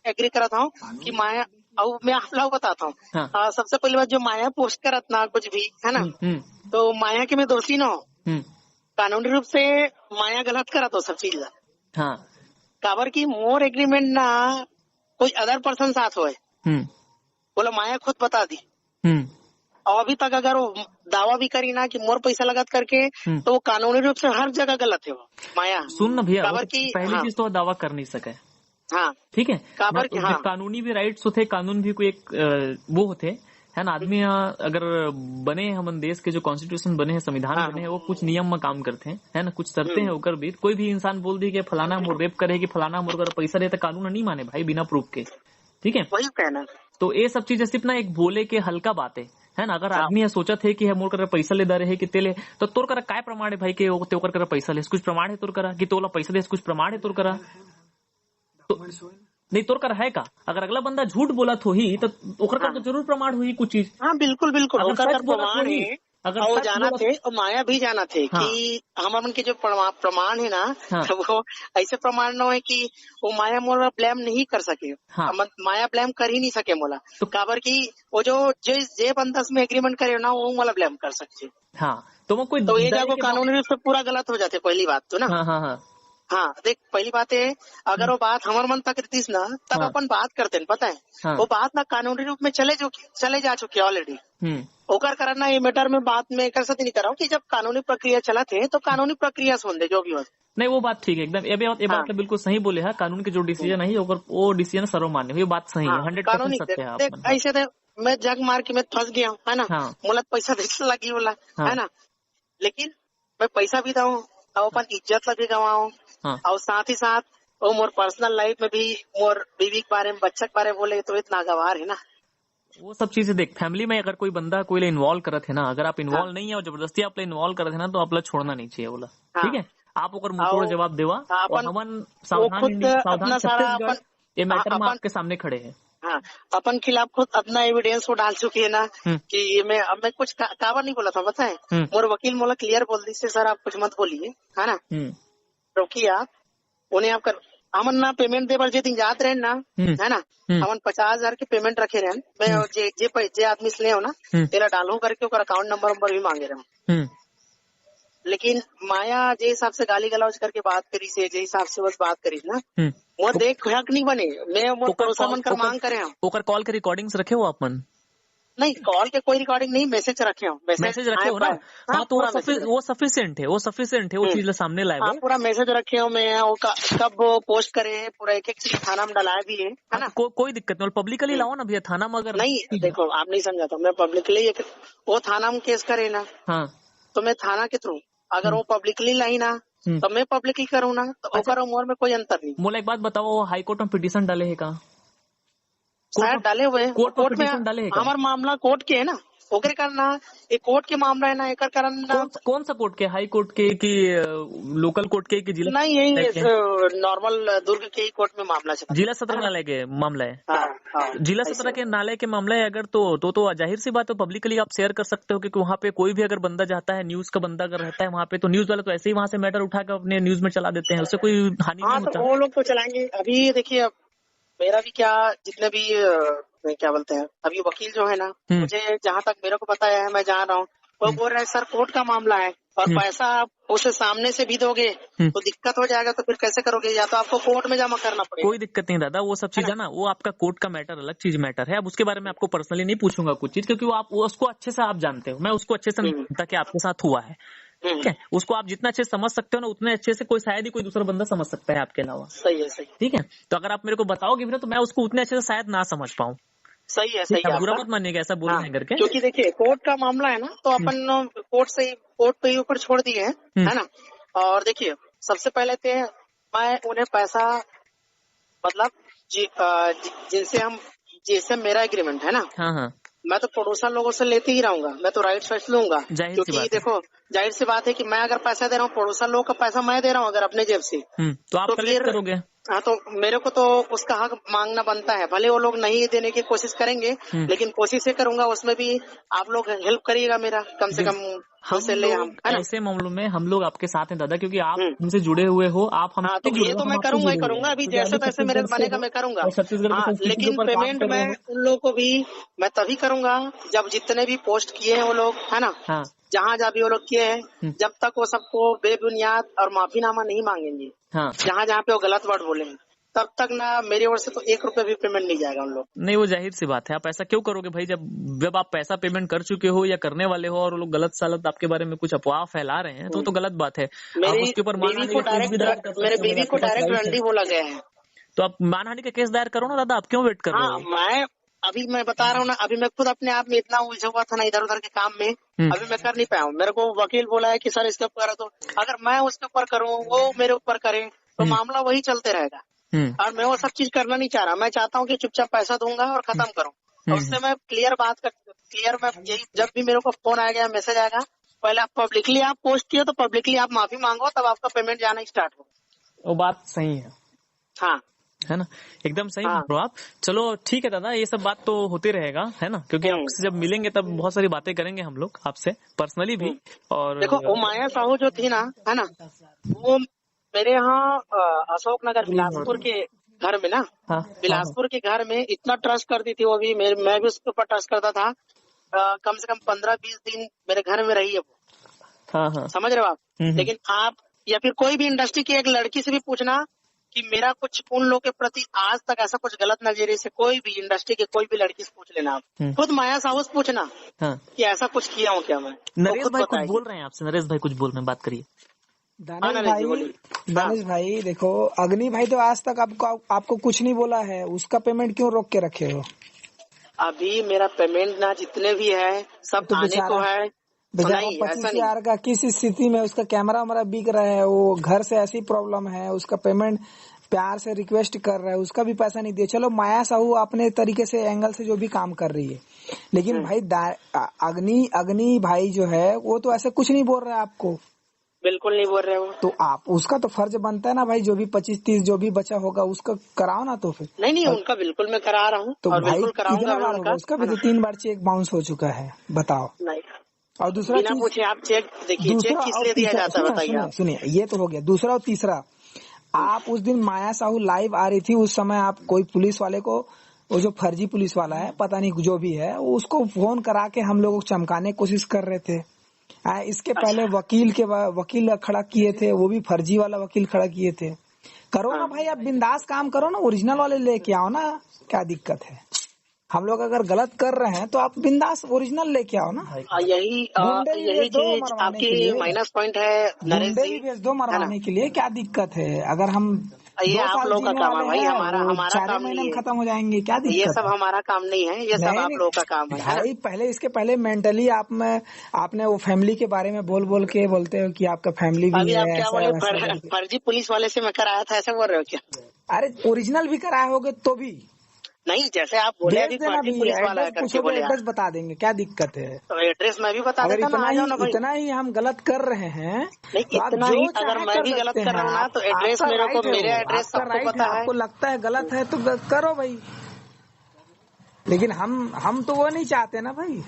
एग्री करत हूँ कि माया, अब मैं आप लोग बताता हूँ। हाँ। आ, सबसे पहली बात, जो माया पोस्ट करत ना कुछ भी, है ना, हम्म, हम्म। तो माया के मैं दोषी ना हूँ। हम्म। कानूनी रूप से माया गलत करत हो सब चीज ला। हाँ। काबर कि मोर एग्रीमेंट ना कोई अदर पर्सन साथ होए। हम्म। बोला माया खुद बता दी। हम्म। और अभी तक अगर वो दावा भी करी ना कि मोर पैसा लगत करके, हम्म। तो वो कानूनी रूप से हर जगह गलत है वो माया। सुन ना भैया, काबर वो तो कि, पहली हाँ। चीज तो वो दावा कर नहीं सके। हाँ। ठीक है? काबर ना, कि, हाँ। कानूनी भी राइट्स होते, कानून भी कोई एक, अ, वो होते, है ना, आदमी यहाँ अगर बने, हमन देश के जो कॉन्स्टिट्यूशन बने हैं, संविधान हाँ, बने हैं, हाँ। वो कुछ नियम में काम करते हैं, है ना, कुछ शर्तें हम्म। हैं ओकर भी। कोई भी इंसान बोल दी कि फलाना मोर रेप करे, कि फलाना मोर कर पैसा दे, तो कानून नहीं माने भाई बिना प्रूफ के, ठीक है? वही कहना। तो ये सब चीजें सिर्फ ना एक बोले के हल्का बात है, है ना? अगर हाँ। आदमी ये सोचत है कि है मोर कर पैसा ले दा रहे कि तेले, तो तोर कर काय प्रमाण है भाई कि वो ते ओकर कर पैसा ले? कुछ प्रमाण है तोर करा कि तोला पैसा दे? कुछ प्रमाण है तोर करा? तो नहीं, तोर कर है का? अगर अगला बंदा झूठ बोलत होही, तो ओकर कर हाँ। तो जरूर प्रमाण होही कुछ चीज। हाँ, बिल्कुल, बिल्कुल। अगर ओकर सच कर बोलत प्रमाण होही, है, अगर और सच जानत बोलत हे, और माया भी जानत हे हाँ। कि हमर मन के जो प्रमा-, प्रमाण है ना, हाँ। तो वो ऐसे प्रमाण न होए कि वो माया मोला ब्लेम नहीं कर सके। हाँ। हम, माया ब्लेम कर ही नहीं सके मोला। तो काबर कि वो जो, जे, जे बंदा से मैं एग्रीमेंट करे ना, वो मोला ब्लेम कर सकथे। हाँ, तो वो कोई तो ये डरे जाको के कानूनी रूप से पूरा गलत हो जाथे, पहली बात तो ना। हाँ, हाँ, हाँ। हाँ, देख, पहली बात ये, अगर हम्म। वो बात हमर मन तक रहितिस ना, तब हाँ। अपन बात करते हैं, पता है? हाँ। वो बात ना कानूनी रूप में चले जो, चले जा चुकी है already। हम्म। ओकर कारण ना ये मैटर में बात मैं एकर साथ नहीं कर रहा हूँ कि जब कानूनी प्रक्रिया चलत हे, तो कानूनी प्रक्रिया से होने दे, जो भी हो। नहीं, वो बात ठीक है एकदम। ये भी, ये बात हाँ। तो बिल्कुल सही बोले हैं, कानून के जो डिसीजन हम्म। है, ओकर, वो डिसीजन सर्वमान्य है, ये बात सही है, हाँ, हंड्रेड परसेंट कानूनी सत्य देख, है आप देख, मन का। ऐसे तो मैं जग मार के मैं फंस गया हूँ, है ना? हाँ। मोला पैसा देने लगी बोला, हाँ। है ना? लेकिन मैं पैसा भी दऊं और अपन इज्जत ला भी गंवाऊं हाँ। और साथ ही साथ वो मोर पर्सनल लाइफ में भी मोर बीवी के बारे में, बच्चा के बारे में बोले तो इतना गवार है ना। वो सब चीजें देख, फैमिली में अगर कोई बंदा कोई ला इन्वॉल्व करत है ना, अगर आप इन्वॉल्व नहीं है और जबरदस्ती आप ला इन्वॉल्व करत है ना, तो आप ला छोड़ना नहीं चाहिए बोला। ठीक है, आप ओकर मुंह तोड़ जवाब देवा। हाँ, अपन- और हमन सावधान, खुद इंडिया, सावधान अपना सारा छत्तीसगढ़, अपन- ये मैटर हाँ, में अपन- आपके सामने खड़े हैं। हाँ, अपन खिलाफ खुद अपना एविडेंस वो डाल चुकी है ना। हम्म। कि ये मैं, अब मैं कुछ का, काबर नहीं बोला था, पता है? हम्म। मोर वकील मोला क्लियर बोल दी से, सर, आप कुछ मत बोलिए, है ना, हम्म रोकिए आप। उन्हें आप कर, हमन ना पेमेंट दे बर जे दिन जात रहे ना, हम्म। है ना, हम्म। हमन पचास हजार के पेमेंट रखे रहे। मैं हम्म। जे, जे, पै- जे आदमी से ले हो ना, हम्म। तेला डालू करके ओकर अकाउंट नंबर नंबर भी मांगे रहे। हम्म लेकिन माया जे हिसाब से गाली गलौज करके बात करी से, जे हिसाब से बस बात करी ना, हम्म मोर देख हक नहीं बने। मैं मोर ओकर पड़ोसा कॉल- मन कर ओकर- मांग करे हूँ। ओकर कॉल के रिकॉर्डिंग्स रखे हो आप मन? नहीं, कॉल के कोई रिकॉर्डिंग नहीं, मैसेज रखे हो, मैसेज रखे हो ना? हाँ, तो वो सफि- वो सफिशियंट है, वो सफिशियंट है, वो हम्म। चीज ला सामने लाए हाँ, वो। पूरा मैसेज रखे हो मैं, वो क- कब वो पोस्ट करे, पूरा एक एक चीज थाना में डलाया भी है, है हाँ, ना? तो को, कोई दिक्कत नहीं, पब्लिकली लाओ ना भैया, थाना में अगर नहीं, देखो, आप नहीं समझा था, मैं पब्लिकली एक, वो थाना में केस करे ना, हाँ तो मैं थाना के थ्रू, अगर वो पब्लिकली लाई ना, हम्म। तो मैं पब्लिकली करूँ ना, तो अच्छा। ओकर और मोर में कोई अंतर नहीं। मोला एक बात बताओ, वो हाई कोर्ट में पिटीशन डाले है का? शायद डाले हुए हैं। कोर्ट में कोर्ट में पिटीशन डाले है का? हमारा मामला कोर्ट के है ना, ओकरे कारण ना, ये कोर्ट के मामला है ना, एकर कारण ना। कौन, कौन सा कोर्ट के, हाई कोर्ट के कि लोकल कोर्ट के कि जिला नहीं, यही टाइप के? नॉर्मल दुर्ग के ही कोर्ट में मामला चला। जिला सत्र न्यायालय के मामला है। हाँ, हाँ, जिला ऐसे। सत्र के न्यायालय के मामला है अगर, तो तो, तो जाहिर सी बात है, पब्लिकली आप शेयर कर सकते हो, क्योंकि वहाँ पे कोई भी अगर बंदा जाता है, न्यूज का बंदा अगर रहता है वहाँ पे, तो न्यूज वाले तो ऐसे ही वहाँ से मैटर उठा के अपने न्यूज में चला देते हैं, उससे कोई हानि हाँ, नहीं तो होता। वो लोग तो चलाएंगे। अभी देखिए, अब मेरा भी क्या, जितने भी अ, क्या बोलते हैं, अभी वकील जो है ना, हम्म। मुझे जहाँ तक मेरे को पता है, मैं जान रहा हूँ, वो हम्म। बोल रहे हैं, सर, कोर्ट का मामला है और हम्म। पैसा आप उसे सामने से भी दोगे हम्म। तो दिक्कत हो जाएगा, तो फिर कैसे करोगे? या तो आपको कोर्ट में जमा करना पड़ेगा। कोई दिक्कत नहीं दादा, वो सब चीज है ना, वो आपका कोर्ट का मैटर, अलग चीज मैटर है। अब उसके बारे में आपको पर्सनली नहीं पूछूंगा कुछ चीज, क्योंकि वो आप, वो उसको अच्छे से आप जानते हो, मैं उसको अच्छे से नहीं हम्म। जानता कि आपके साथ हुआ है। हम्म। ठीक है, उसको आप जितना अच्छे से समझ सकते हो ना, उतने अच्छे से कोई, शायद ही कोई दूसरा बंदा समझ सकता है आपके अलावा। सही है, सही। ठीक है, तो अगर आप मेरे को बताओगे भी ना, तो मैं उसको उतने अच्छे से शायद ना समझ पाऊँ। सही है, ठीक सही है, है बुरा आपका। मत मानिएगा ऐसा बोल हाँ, रहे हैं करके। क्योंकि देखिए, कोर्ट का मामला है ना, तो अपन कोर्ट से ही, कोर्ट पे ही ऊपर छोड़ दिए हैं, हम्म। है ना। और देखिए, सबसे पहले तो मैं उन्हें पैसा, मतलब, जि-, अ, जि-, जिनसे हम, जिससे मेरा एग्रीमेंट है ना, हाँ हाँ, मैं तो पड़ोसा लोगों से लेते ही रहूंगा, मैं तो राइट साइड लूंगा। जाहिर सी क्योंकि बात है। देखो, जाहिर सी बात है कि मैं अगर पैसा दे रहा हूँ, पड़ोसा लोगों का पैसा मैं दे रहा हूँ अगर अपने जेब से, हम्म, तो आप तो कलेक्ट फिर करोगे। हाँ, तो मेरे को तो उसका हक मांगना बनता है, भले वो लोग नहीं देने की कोशिश करेंगे, हम्म। लेकिन कोशिश ये करूंगा, उसमें भी आप लोग हेल्प करिएगा मेरा, कम से कम हम उसे ले हम, लोग है ना? ऐसे मामलों में हम लोग आपके साथ हैं दादा, क्योंकि आप हम्म। हमसे जुड़े हुए हो, आप हम हाँ, तो ये तो मैं करूंगा ही करूंगा। अभी जैसे तैसे मेरे बने का मैं करूंगा। और छत्तीसगढ़ के हाँ, संस्कृति के लेकिन ऊपर काम पेमेंट कर रहे मैं हो। उन लोगों को भी मैं तभी करूंगा जब जितने भी पोस्ट किए हैं वो लोग, है ना, हाँ जहाँ जहाँ भी वो लोग किए हैं, हम्म। जब तक वो सबको बेबुनियाद और माफीनामा नहीं मांगेंगे, हाँ, जहाँ जहाँ पे वो गलत वर्ड बोले हैं, तब तक ना मेरी ओर से तो एक रुपया भी पेमेंट नहीं जाएगा उन लोग। नहीं, वो जाहिर सी बात है। आप ऐसा क्यों करोगे भाई, जब जब आप पैसा पेमेंट कर चुके हो या करने वाले हो और वो लोग गलत सलत आपके बारे में कुछ अफवाह फैला रहे हैं, तो हम्म। तो गलत बात है। आप मेरी उसके ऊपर बीवी मानहानि को का केस भी दायर कर डायरेक्ट, सकते मेरे हो, बीवी आपके को पास डायरेक्ट राइट है। रंडी बोला गया है। तो आप मानहानि का केस दायर करो ना दादा, आप क्यों वेट कर रहे हाँ, हो? मैं अभी मैं बता रहा हूँ ना, अभी मैं खुद अपने आप में इतना उलझा हुआ था ना इधर उधर के काम में, हम्म। अभी मैं कर नहीं पाया हूँ। मेरे को वकील बोला है कि सर, इसके ऊपर करो, तो अगर मैं उसके ऊपर करूँ, वो मेरे ऊपर करे, तो हम्म। मामला वही चलते रहेगा। हम्म। और मैं वो सब चीज करना नहीं चाह रहा। मैं चाहता हूँ कि चुपचाप पैसा दूंगा और खत्म करूँ। और हम्म। उससे मैं क्लियर बात कर, क्लियर मैं यही, जब भी मेरे को फोन आएगा, मैसेज आएगा, पहले आप पब्लिकली आप पोस्ट किए तो पब्लिकली आप माफी मांगो, तब आपका पेमेंट जाना स्टार्ट हो। वो बात सही है, हाँ, है ना? एकदम सही हाँ। बोल रहे हो आप। चलो ठीक है दादा, ये सब बात तो होते रहेगा, है ना, क्योंकि हम्म। आपसे जब मिलेंगे तब बहुत सारी बातें करेंगे हम लोग आपसे पर्सनली भी। हम्म। और देखो, वो माया साहू जो थी ना, है ना, वो मेरे यहाँ अ, अशोकनगर बिलासपुर के घर में ना, हाँ, बिलासपुर के घर में इतना ट्रस्ट करती थी वो भी, मेरे, मैं भी उसके ऊपर ट्रस्ट करता था। अ, कम से कम पंद्रह बीस दिन मेरे घर में रही है वो, हाँ हाँ। समझ रहे हो आप? हम्म, हम्म। लेकिन आप या फिर कोई भी इंडस्ट्री के एक लड़की से भी पूछना कि मेरा कुछ उन लोगों के प्रति आज तक ऐसा कुछ गलत नजरिए से, कोई भी इंडस्ट्री के कोई भी लड़की से पूछ लेना आप, हम्म। खुद माया साहू से पूछना हाँ, कि ऐसा कुछ किया हूँ क्या मैं, वो नरेश खुद भाई कुछ बताएगी। बोल रहे हैं आपसे, नरेश भाई कुछ बोल रहे हैं, बात करिए। दानिश हाँ, नरेश जी, भाई, बोलिए। दानिश भाई, देखो, अग्नि भाई तो आज तक आपको, आपको कुछ नहीं बोला है, उसका पेमेंट क्यों रोक के रखे हो? अभी मेरा पेमेंट ना जितने भी है सब तो आने को बेचारा, है। बेचारा नहीं, ऐसा पच्चीस नहीं। हजार का किस स्थिति में, उसका कैमरा वैमरा बिक रहा है, वो घर से ऐसी प्रॉब्लम है, उसका पेमेंट प्यार से रिक्वेस्ट कर रहा है, उसका भी पैसा नहीं दिया। चलो, माया साहू अपने तरीके से, एंगल से जो भी काम कर रही है, लेकिन हम्म। भाई दा-, अ-, अग्नि, अग्नि भाई जो है, वो तो ऐसे कुछ नहीं बोल रहा है आपको। बिल्कुल नहीं बोल रहे हो। तो आप, उसका तो फर्ज बनता है ना भाई, जो भी पच्चीस तीस जो भी बचा होगा, उसका कराओ ना तो फिर। नहीं, नहीं, और उनका बिल्कुल मैं करा रहा हूँ तो और भाई, बिल्कुल कराऊंगा कितना भी बार होगा उनका। उसका भी? तो तीन बार चेक बाउंस हो चुका है, बताओ। नहीं। और दूसरा बिना चीज, पूछे आप चेक, देखिए, दूसरा चेक किस और लिए दिया तीसरा, जाता है, सुनिए, बताइए सुनिए, आप। सुनिए, ये तो हो गया। दूसरा और तीसरा, आप उस दिन माया साहू लाइव आ रही थी, उस समय आप कोई पुलिस वाले को, वो जो फर्जी पुलिस वाला है, पता नहीं जो भी है, वो उसको फोन करा के हम लोगों को चमकाने की कोशिश कर रहे थे। आ, इसके पहले अच्छा। वकील के वा-, वकील खड़ा किए थे, वो भी फर्जी वाला वकील खड़ा किए थे। करो ना हाँ। भाई, आप बिंदास काम करो ना, ओरिजिनल वाले लेके आओ ना, क्या दिक्कत है? हम लोग अगर गलत कर रहे हैं तो आप बिंदास ओरिजिनल लेके आओ ना। हाँ, यही, अ, गुंडे भी यही भेज दो चीज मरवाने आपकी के लिए। माइनस पॉइंट है, नरेश गुंडे जी, भी भेज दो है ना? मरवाने के लिए, क्या दिक्कत है? अगर हम ये दो आप साल लोगों का जीने काम है वाले भाई, हैं, हमारा, वो हमारा चार ही काम महीने नहीं में है। खत्म हो जाएंगे, क्या ये दिक्कत सब है? हमारा काम नहीं है, ये सब नहीं, आप नहीं। लोगों का काम है, है ना? भाई, पहले, इसके पहले मेंटली आप में, आपने वो फैमिली के बारे में बोल बोल के बोलते हो कि आपका फैमिली भी अभी है, आप क्या ऐसा बोले, है, वैसा फर-, करके। फर्जी पुलिस वाले से मैं कराया था, ऐसा बोल रहे हो क्या? अरे, ओरिजिनल भी कराए होगे तो भी। नहीं, जैसे आप बोले भेज अभी देना फर्जी भी, पुलिस वाला है एड्रेस करके पूछोगे, बोले आप। एड्रेस बता देंगे, क्या दिक्कत है? तो एड्रेस मैं भी बता अगर देता ना, इतना आ ही, जाओ ना भाई। इतना ही हम गलत कर रहे हैं, नहीं, तो आप इतना जो ही अगर चाहे मैं कर भी गलत सकते कर रहा हैं हूँ ना, आप, तो एड्रेस आपका मेरे को, राइट है मेरे वो, एड्रेस आपका सबको राइट पता है, है। आपको लगता है गलत है तो ग-, करो भाई, लेकिन हम, हम तो वो नहीं चाहते ना भाई।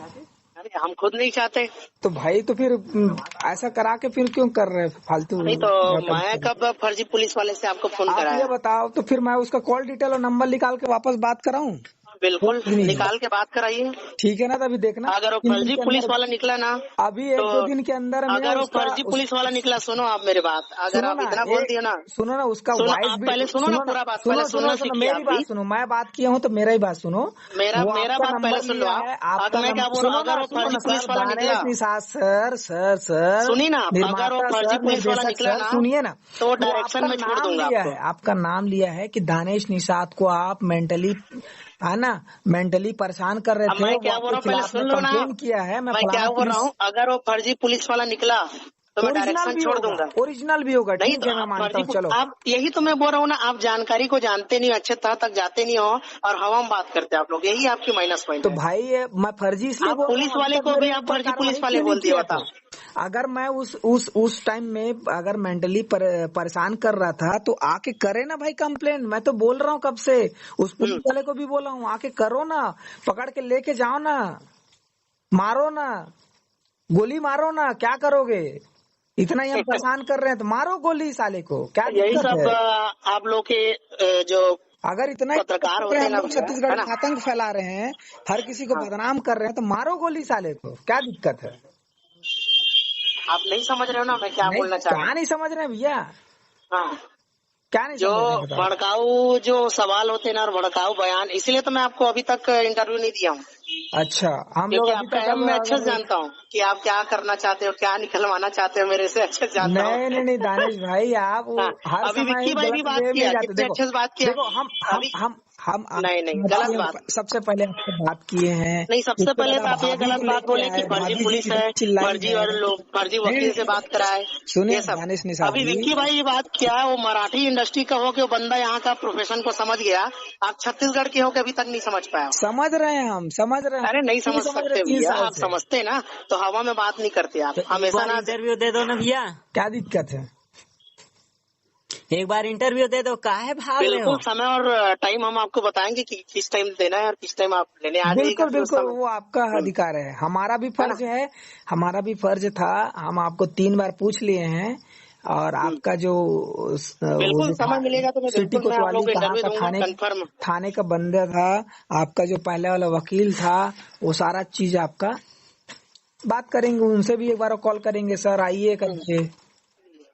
अरे, हम खुद नहीं चाहते। तो भाई, तो फिर, उम, ऐसा करा के फिर क्यों कर रहे हैं फालतू नहीं तो बात? मैं कब फर्जी पुलिस वाले से आपको फोन आप कराया? ये बताओ, तो फिर मैं उसका कॉल डिटेल और नंबर निकाल के वापस बात कराऊं? बिल्कुल, नहीं। निकाल के बात कराइए। ठीक है ना, तो अभी देखना, अगर वो तीन दिन फर्जी के पुलिस अंदर, वाला निकला ना, अभी एक तो दो दिन के अंदर में अगर वो उसका, फर्जी उस पुलिस वाला निकला, सुनो आप मेरी बात, अगर सुनो आप ना, इतना बोल ए, दिया ना, सुनो ना, उसका सुनो, वॉइस आप भी, पहले सुनो ना, सुनो ना, पूरा बात सुनो, पहले सुनो, सुनना सुनो, सीखिए मेरी आप बात भी। सुनो, मैं बात किया हूँ तो मेरा ही बात सुनो। मेरा, वो मेरा आपका बात नंबर पहले सुन लो लिया आप। है, आपका अब मैं नंबर, क्या बोल रहा हूँ, सुनो ना, अगर वो सुनो ना, फर्जी पुलिस सर, वाला दानेश निकला, निषाद सर, सर, सर, सुनिए ना आप, अगर वो निर्माता फर्जी सर, पुलिस वाला निर्देशक निकला सर, ना, सुनिए ना, तो वो वो डायरेक्शन आपका में छोड़ नाम दूंगा लिया आपको। है, आपका नाम लिया है कि दानेश निषाद को आप मेंटली, है ना, मेंटली परेशान कर रहे अब थे, मैं वो क्या बोल आपके रहा हूँ, पहले खिलाफ सुन में लो ना। कंप्लेन किया है, मैं मैं फलाना क्या बोल रहा पुलिस हूँ, अगर वो फर्जी पुलिस वाला निकला तो मैं ओरिजिनल डायरेक्शन भी छोड़ होगा, दूंगा। ओरिजिनल भी होगा, नहीं ठीक तो है, मैं मानता फर्जी हूँ, पु-, चलो। आप, यही तो मैं बोल रहा हूँ ना, आप जानकारी को जानते नहीं, अच्छे तह तक जाते नहीं हो और हवा में बात करते हैं आप लोग, यही आपकी माइनस पॉइंट तो है। भाई, ये मैं फर्जी इसलिए आप बोल रहा पुलिस हूँ, वाले अभी को तक भी मेरे आप ऊपर फर्जी पुलिस कार्रवाई वाले क्यों बोल नहीं दिए, किया बताओ। कोई? अगर मैं उस, उस, उस टाइम में अगर मेंटली पर-, परेशान कर रहा था तो आके करे ना भाई कंप्लेन। मैं तो बोल रहा हूँ कब से, उस पुलिस हम्म। वाले को भी बोला हूँ, आके करो ना, पकड़ के लेके जाओ ना, मारो ना, गोली मारो ना, क्या करोगे? इतना ही हम परेशान कर रहे हैं तो मारो गोली साले को, क्या यही दिक्कत सब, है? अ, आप लोग के, अ, जो अगर इतना ही पत्रकार होते हैं ना हम लोग भैया, छत्तीसगढ़ है ना? में आतंक फैला रहे हैं, हर किसी को हाँ। बदनाम कर रहे हैं, तो मारो गोली साले को, क्या दिक्कत है? आप नहीं समझ रहे हो ना मैं क्या नहीं, बोलना चाह रहा हूँ। क्या नहीं समझ रहे हैं भैया? हाँ। क्या नहीं जो समझ रहे हैं, बताओ? भड़काऊ जो सवाल होते हैं ना और भड़काऊ बयान, इसीलिए तो मैं आपको अभी तक इंटरव्यू नहीं दिया हूँ। अच्छा, हम लोग क्योंकि अभी आपका तक एम मैं अगर अच्छे से जानता हूँ कि आप क्या करना चाहते हो, क्या निकलवाना चाहते हो मेरे से, अच्छे से जानता हूँ। नहीं, नहीं, नहीं, दानिश भाई, आप वो हाँ, हर अभी समय विक्की ही भाई भी गलत बात वे में किया, जाते। कितने देखो, अच्छे से बात किया। देखो, हम, हम, अभी हम, हम आप नहीं, नहीं, बात गलत किए, बात। सबसे पहले आपसे बात किए हैं। नहीं, सबसे उसके पहले बाद तो आप ये भाभी गलत जी बात लेके बोले कि आए, फर्जी भाभी जी पुलिस कितना है, चिल्लाई फर्जी जा और रहे हैं। लोग, फर्जी नहीं, वकील से बात कराए, सुनिए, ये सब। दानिश निषाद अभी जी। विक्की भाई ये बात क्या है, वो मराठी इंडस्ट्री का हो के वो बंदा यहाँ का प्रोफेशन को समझ गया, आप छत्तीसगढ़ के हो के अभी तक नहीं समझ पाया हो। समझ रहे हैं हम, समझ रहे हैं। अरे नहीं क्यों समझ समझ रहे सकते तीन भैया, साल आप से? समझते ना तो हवा में बात नहीं करते आप, तो एक हमेशा बार ना। इंटरव्यू दे दो ना भैया। क्या दिक्कत है? एक बार इंटरव्यू दे दो, काहे भाग रहे हो? बिल्कुल, समय और टाइम हम आपको बताएंगे कि किस टाइम देना है और किस टाइम आप लेने आ जाइएगा, बिल्कुल, फिर उस बिल्कुल, समय। वो आपका हम्म। अधिकार है। हमारा भी है फर्ज ना? है, हमारा भी फर्ज था, हम आपको तीन बार पूछ लिए हैं। और हम्म। आपका जो, अ, वो बिल्कुल, जो समय था, मिलेगा तो मैं सिटी बिल्कुल, मैं आप लोग कोतवाली को कहाँ इंटरव्यू का दूंगा, थाने, कन्फर्म। थाने का बंदा था, आपका जो पहले वाला वकील था, वो सारा चीज आपका बात करेंगे, उनसे भी एक बार कॉल करेंगे, "सर, आइए," करके।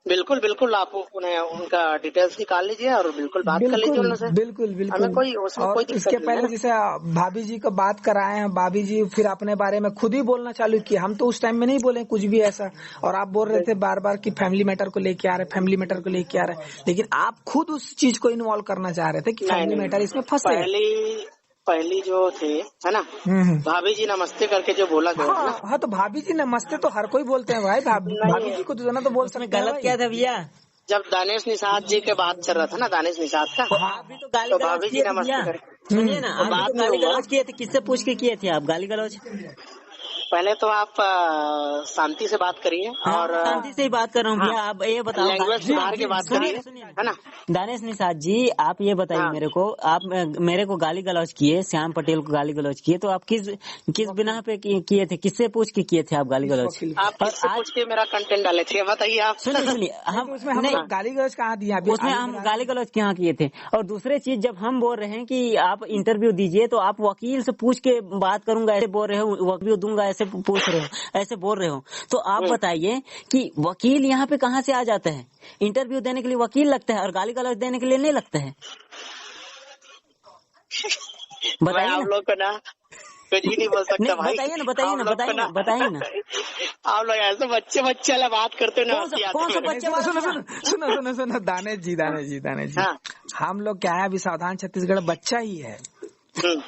बिल्कुल, बिल्कुल, आप उन्हें, उनका डिटेल्स निकाल लीजिए और बिल्कुल बात कर लीजिए बिल्कुल, उनसे। बिल्कुल, बिल्कुल। हमें कोई, उसमें और कोई दिक्कत इसके नहीं पहले है। जैसे, आ, भाभी जी को बात कराए हैं, भाभी जी फिर अपने बारे में खुद ही बोलना चालू किए। हम तो उस टाइम में नहीं बोले कुछ भी ऐसा, और आप बोल रहे थे बार-बार कि फैमिली मैटर को लेके आ रहे, फैमिली मैटर को लेके आ रहे, लेकिन आप खुद उस चीज को इन्वॉल्व करना चाह रहे थे कि नहीं, फैमिली नहीं, मैटर नहीं। इसमें फंसेगा। पहली पहली जो थे, है ना, हम्म, हम्म। भाभी जी नमस्ते करके जो बोला गया है हाँ, ना। हाँ, तो भाभी जी नमस्ते तो हर कोई बोलते हैं भाई, भाभी, नहीं। भाभी जी को तो जाना तो बोल उसमें सकते हैं गलत भाई। क्या था भैया? जब दानिश निषाद जी के बात चल रहा था ना, दानिश निषाद का, हाँ, अभी तो गाली तो गलौज भाभी जी किए थे नमस्ते भैया। करके। सुनिए ना, तो अभी बाद तो में गाली हुआ। गलौज किए थे, किससे पूछ के किए थे आप गाली गलौज? पहले तो आप, अ, शांति से बात करिए। हाँ, और, अ, शांति से ही बात कर रहा हूँ हाँ। भैया। आप ये बताओ, लैंग्वेज गाली सुधार के बात सुनिए, करिए, सुनिए। है ना? दानिश निषाद जी, आप ये बताइए हाँ। मेरे को, आप, अ, मेरे को गाली गलौज किए, श्याम पटेल को गाली गलौज किए, तो आप किस, किस बिना पे किए, किए थे, किससे पूछ के किए थे आप गाली गलौज? आप और किससे आज पूछ के मेरा कंटेंट डाले थे, बताइए आप। सुनिए, सुनिए, हम उसमें हम नहीं, लोग गाली गलौज कहाँ दिए अभी? उसमें अभी हम फिलहाल गाली गलौज कहाँ किए थे? और दूसरे चीज, जब हम बोल रहे हैं कि आप इंटरव्यू दीजिए, तो आप वकील से पूछ के बात करूंगा, ऐसे बोल रहे हो, इंटरव्यू दूंगा, ऐसे पूछ रहे हो, ऐसे बोल रहे हो, तो आप हम्म। बताइए कि वकील यहाँ पे कहाँ से आ जाता है? इंटरव्यू देने के लिए वकील लगता है और गाली गलौज देने के लिए नहीं लगता है। मैं बताइए आप ना। लोग को ना कुछ भी नहीं बोल सकता नहीं, भाई। बताइए ना, बताइए आप ना, लोग को बताइए ना, ना, बताइए ना। आप लोग ऐसे बच्चे, बच्चे वाला बात करते हो ना, कौन सा, हंसी आती कौन सा है। बच्चे सुनो, वाला? सुनो, सुनो, सुनो, सुनो, दानिश जी, दानिश जी, दानिश जी। हाँ। हम लोग क्या है, अभी सावधान छत्तीसगढ़ बच्चा ही है। हम्म।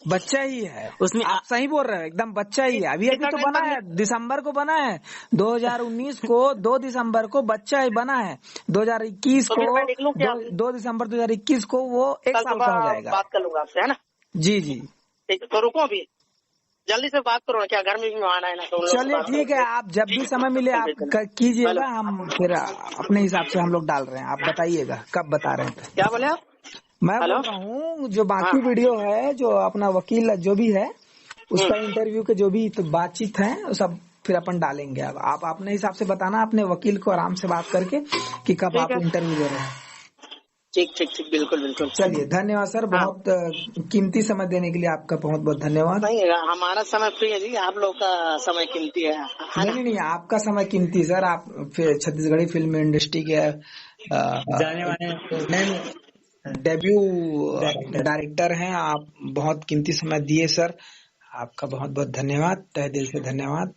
बच्चा ही है। उसमें आप आ- सही बोल रहे हो, एकदम बच्चा ही है। अभी, अभी कितना तो टाइम बना बन है, दिसंबर को बना है, दो हज़ार उन्नीस को, दो दिसंबर को बच्चा ही बना है। दो हज़ार इक्कीस तो फिर को, मैं निकलूं क्या दो, अभी? दो दिसंबर दो हज़ार इक्कीस को वो एक कल साल का हो सुबह जाएगा। बात कर लूंगा आपसे, है ना? जी, जी। ठीक है, तो रुको अभी, जल्दी से बात करो ना, क्या घर में भी मेहमान आए ना, तो उन लोग से चलिए, बात ठीक है, करो। आप जब भी ठीक है, समय मिले, आप बिल्कुल। क-, कीजिएगा, हेलो। हम फिर अपने हिसाब से हम लोग डाल रहे हैं, आप बताइएगा कब बता रहे हैं। क्या बोले आप? मैं हेलो। बोल रहा हूँ, जो बाकी हाँ। वीडियो है, जो अपना वकील जो भी है, उसका हम्म। इंटरव्यू के जो भी तो बातचीत है, वो सब फिर अपन डालेंगे। अब आप अपने हिसाब से बताना, अपने वकील को आराम से बात करके, कि कब ठीक आप है। इंटरव्यू दे रहे हैं। ठीक, ठीक, ठीक, बिल्कुल, बिल्कुल। चलिए, धन्यवाद सर, हाँ। बहुत, अ, कीमती समय देने के लिए आपका बहुत बहुत धन्यवाद। नहीं, हमारा समय फ्री है जी, आप लोग का समय कीमती है, है नहीं, ना? नहीं, नहीं, आपका समय कीमती है सर। आप फिर छत्तीसगढ़ी फिल्म इंडस्ट्री के, अ, जाने माने नहीं, डेब्यू, अ, डायरेक्टर। डायरेक्टर हैं। आप बहुत कीमती समय दिए सर, आपका बहुत बहुत धन्यवाद, तहे दिल से धन्यवाद।